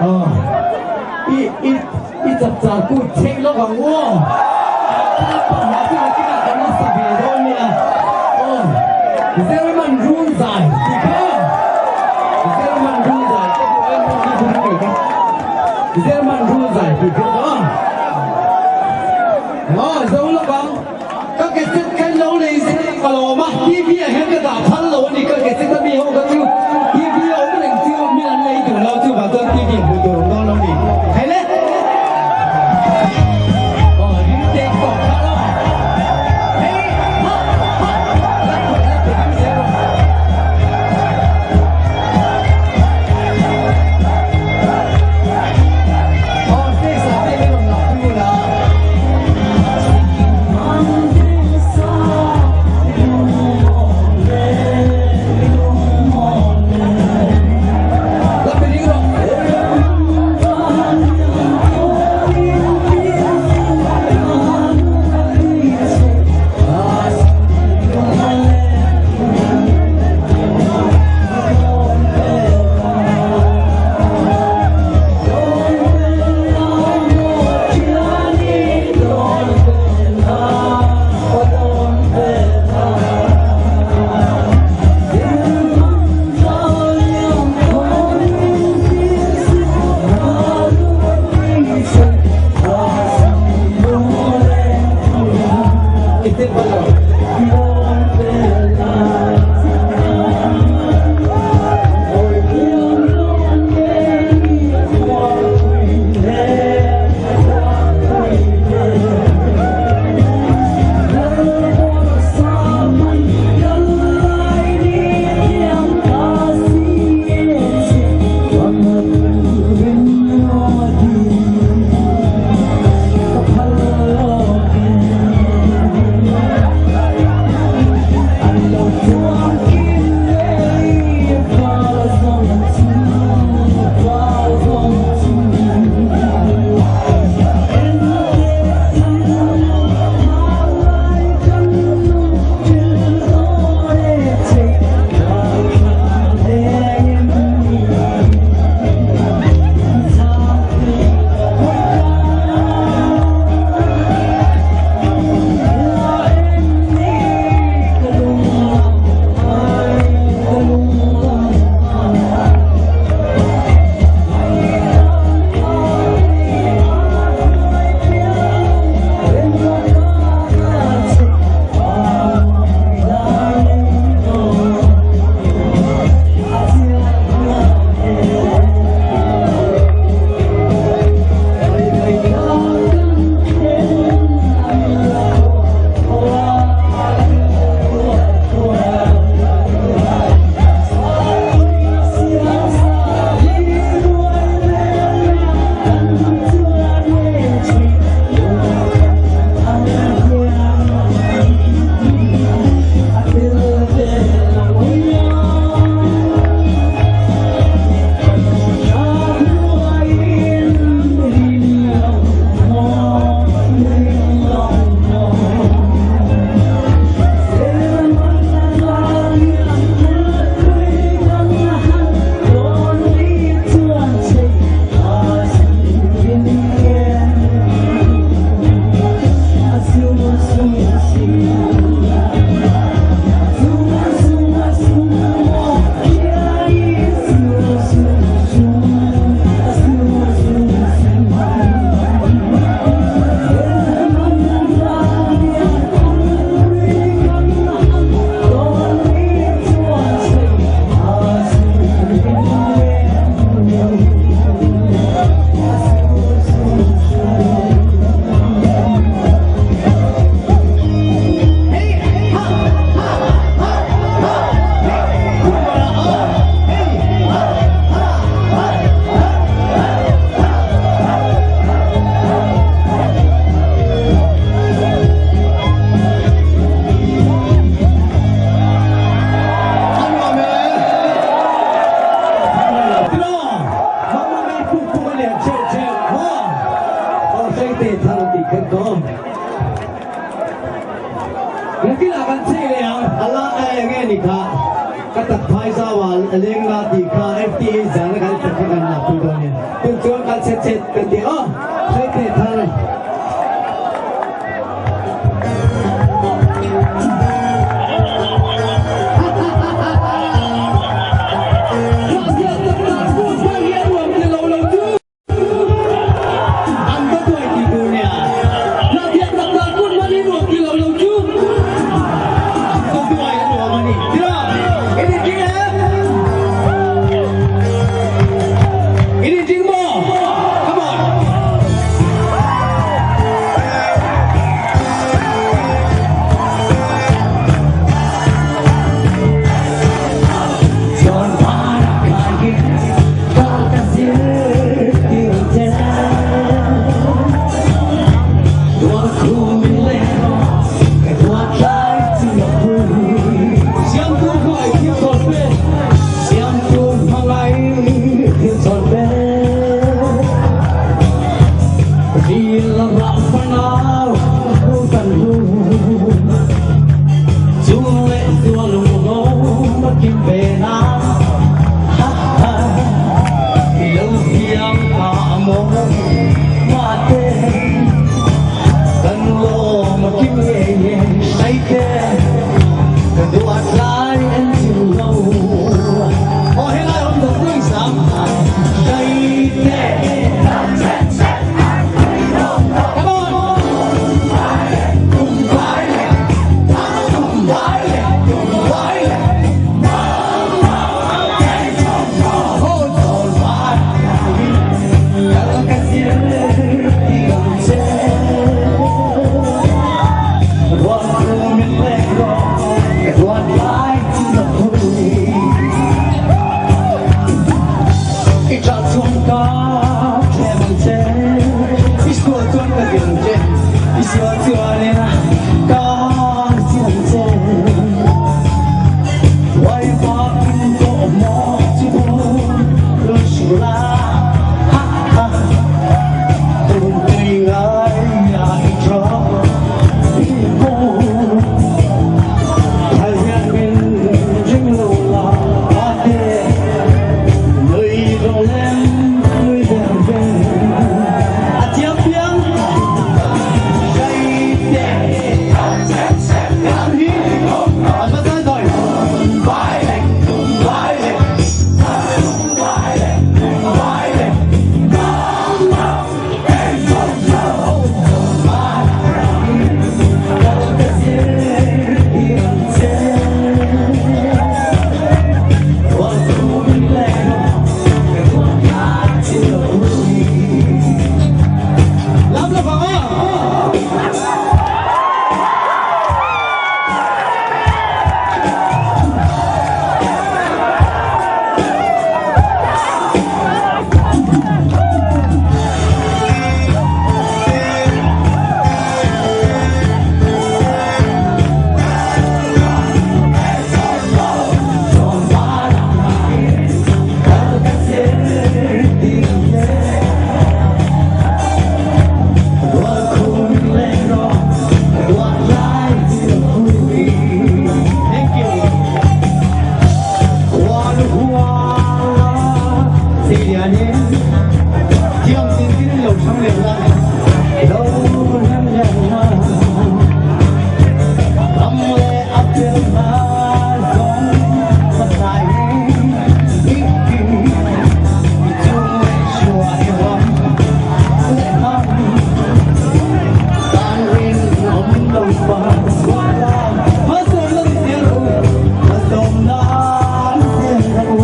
Aw i i i chapchar kut chheih lawk ang u aw. Thil pang hla chu nakinah kan la sa ve dawn nia. Aw German rul zai tih kha German rul zai ka duh em em hi hun nei ka German rul zai tih kha aw. Aw zo lawk ang. Ka cassette kha lo nei zet ka lawm a, TV ah hian ka dah phal lo a ni, ka cassette a mi ho kha chu TV a awm reng chu min an lei duh lo, chuvang chuan TV hmuh tur awm dawn lo ni. Hei le! Aw ring tek tawh kha aw. Hei ha ha la put la put ring zel rawh. Aw stage ah te min rawn lah pui ula. I ṭah chuan ka thlem ang che, i sual chuan ka zir ang che, i sual chuanin ka zir ang che. Uai vakin tawh maw chu rawn hrilh la, ha ha. Tun tui ngai a i ṭah i hmu. Thal hian min ring lo la ate, nui rawh lem nui veng veng. A thiam piang hrai te an hi an va zai zawi. Lam la vang a. Thank you. Thiam tin tin lo thang leh la, lo rem leh la. Ram leh a tel hma zawng hmasai i ki i chung leh chua i ram leh hmang tan rin awm lo pa hmasawm na ni zel rawh u, hmasawm nan zel rawh u.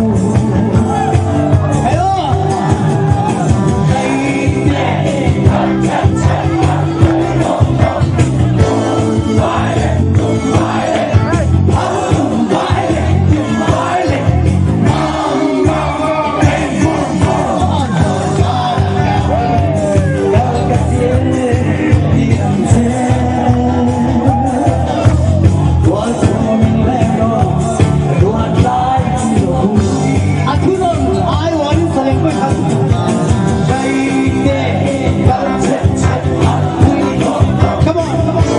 Hello! A thunawn ai uarin saleng pawh khan Come on, come on.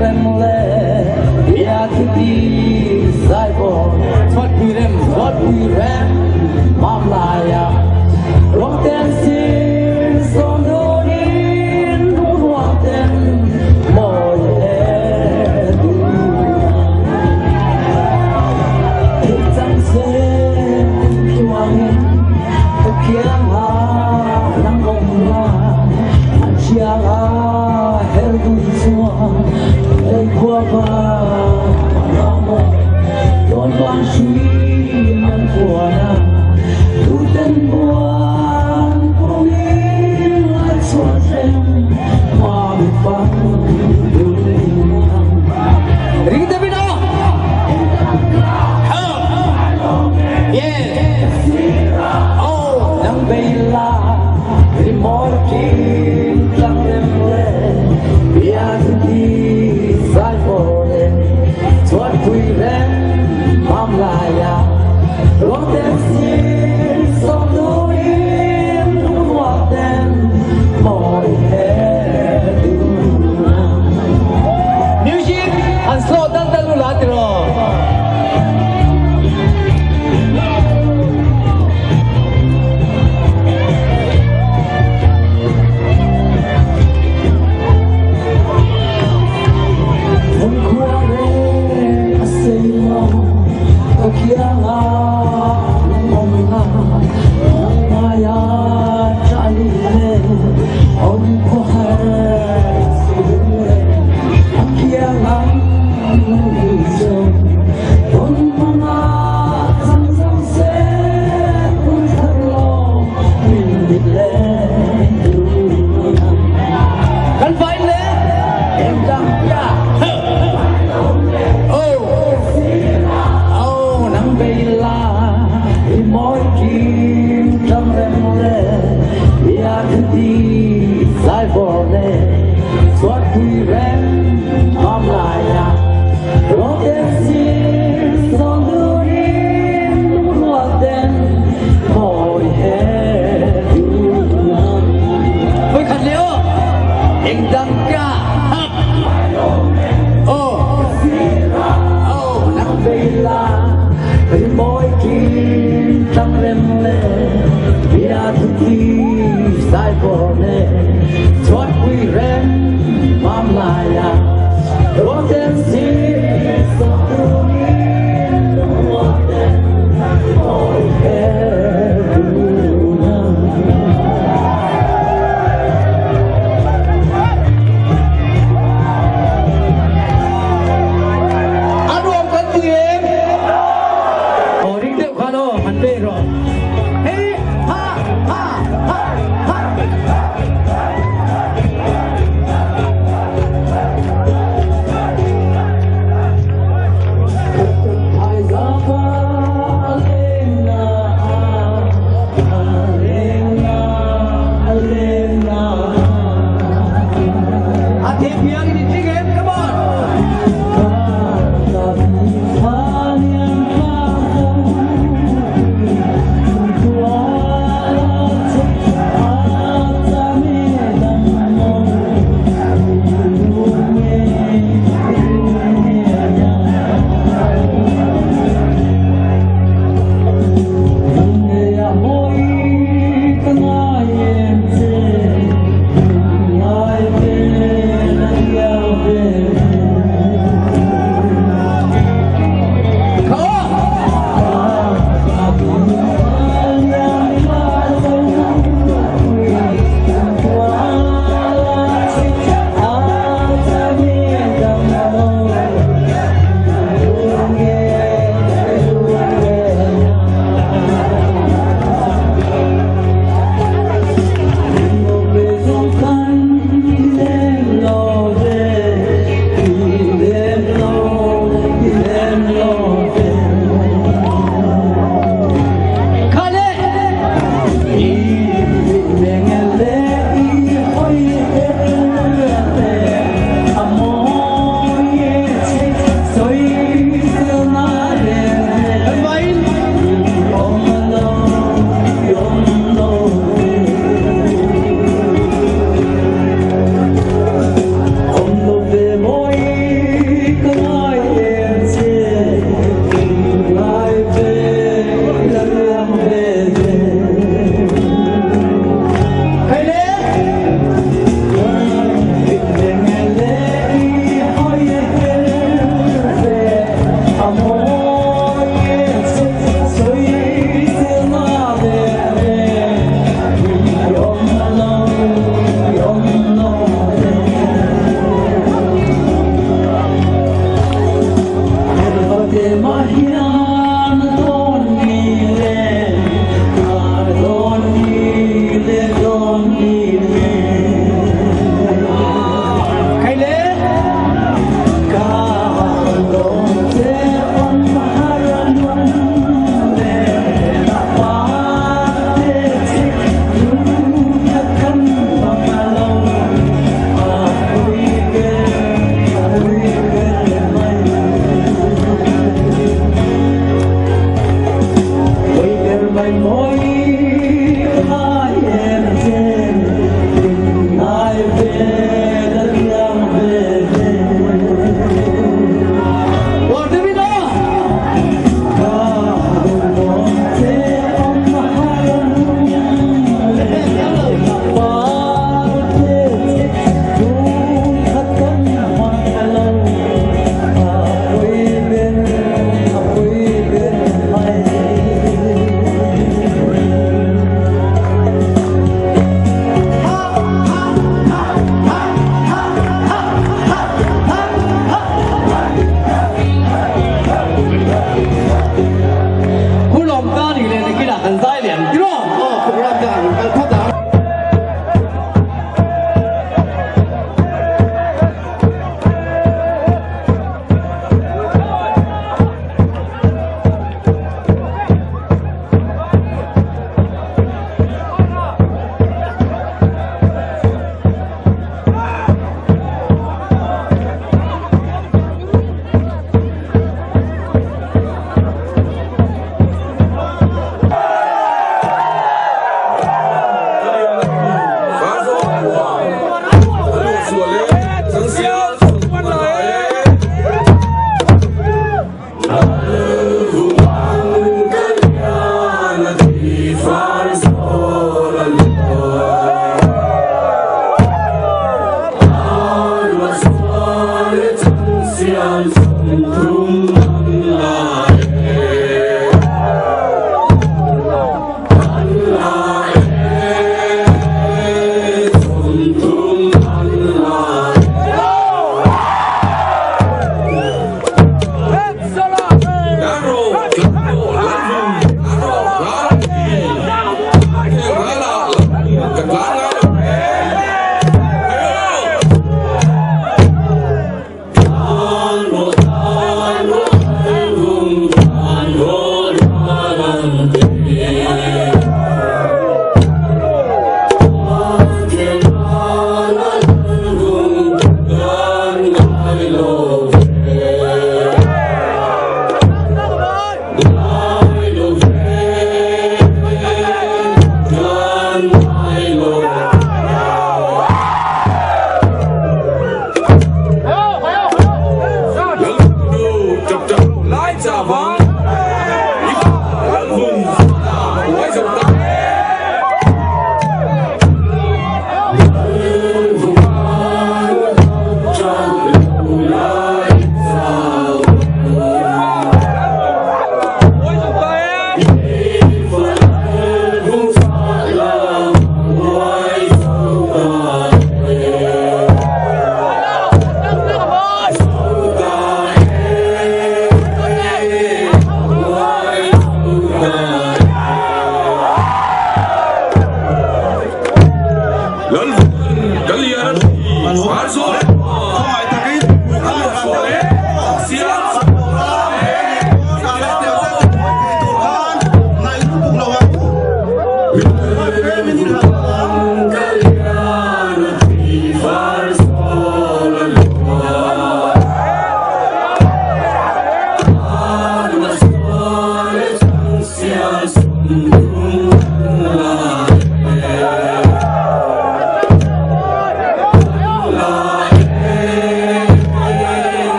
rem le bia thu ti zai bo thoát pui rem thoát pui rem mam lai à rong ten sin som do in ruang ten moi he du chẳng se tuang kiang ha nang gong na chiang ha her du chua ei qua ba na mo don ban shui an qua na tu ten buan ko mi la chua chen ma bi pa du ring te bi na yeah oh nang bay la rimorki tlang rem le bia ti sai fore chuan pui rem mam lai ya rong tem sin som du in hoa ten moi he du music and slow dan dan lu la tiro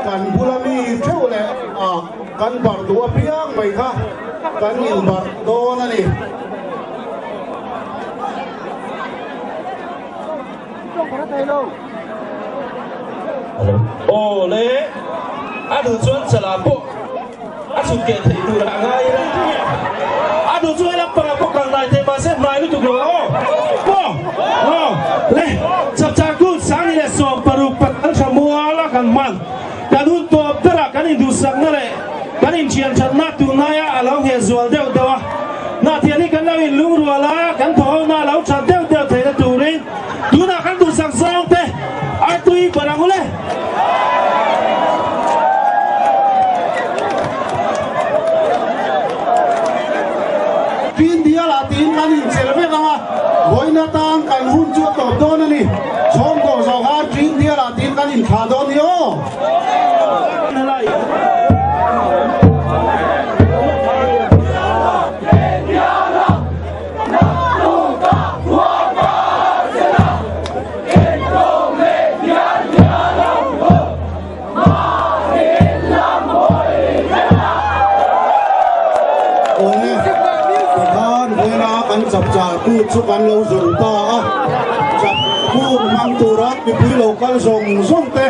Kan bula mi theuh leh a kan barh duh apiang mai kha kan inbarh dawn a ni. Aw le, a duh chuan chalah pawh a chhut keh theih tur ah ngai ila, a duh chu helam pangah pawh kal hnai thei mahse hnai lutuk lo ang aw. Aw aw le, chapchar kut Sangni leh 16 patal tha mual a kan hman, kan hun tawp berah kan induhsakna leh kan inthianthatna tunlaia a lo ngheh zual deuh deuh a. Hnahtial hi kan lo inlungrual a, kan thawhona a lo that deuh deuh theihna turin tunah kan duhsak zawng te a tui ber ang ule. India lah tiin kan inchelh vek ang a, vawiin atan kan hun chu a tawp dawn a ni. Chhawngkaw zawh khan India lah tiin kan inthlah dawn ni aw. Awle, tikhan vawiina kan chapchar kut chu kan lo zawrh ta a, chap kut hmang tura mipui lo kal zawng zawng te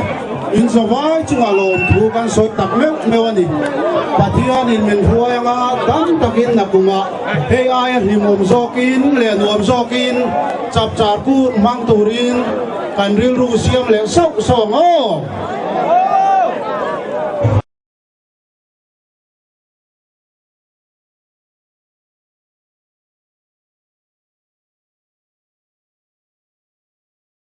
In zavai chungah lawmthu kan sawi tak meuh meuh a ni. Pathianin min hruai anga dam takin nakumah hei aia hlimawm zawkin leh nuam zawkin chapchar kut hmang turin kan rilru siam leh sauh sauh ang aw.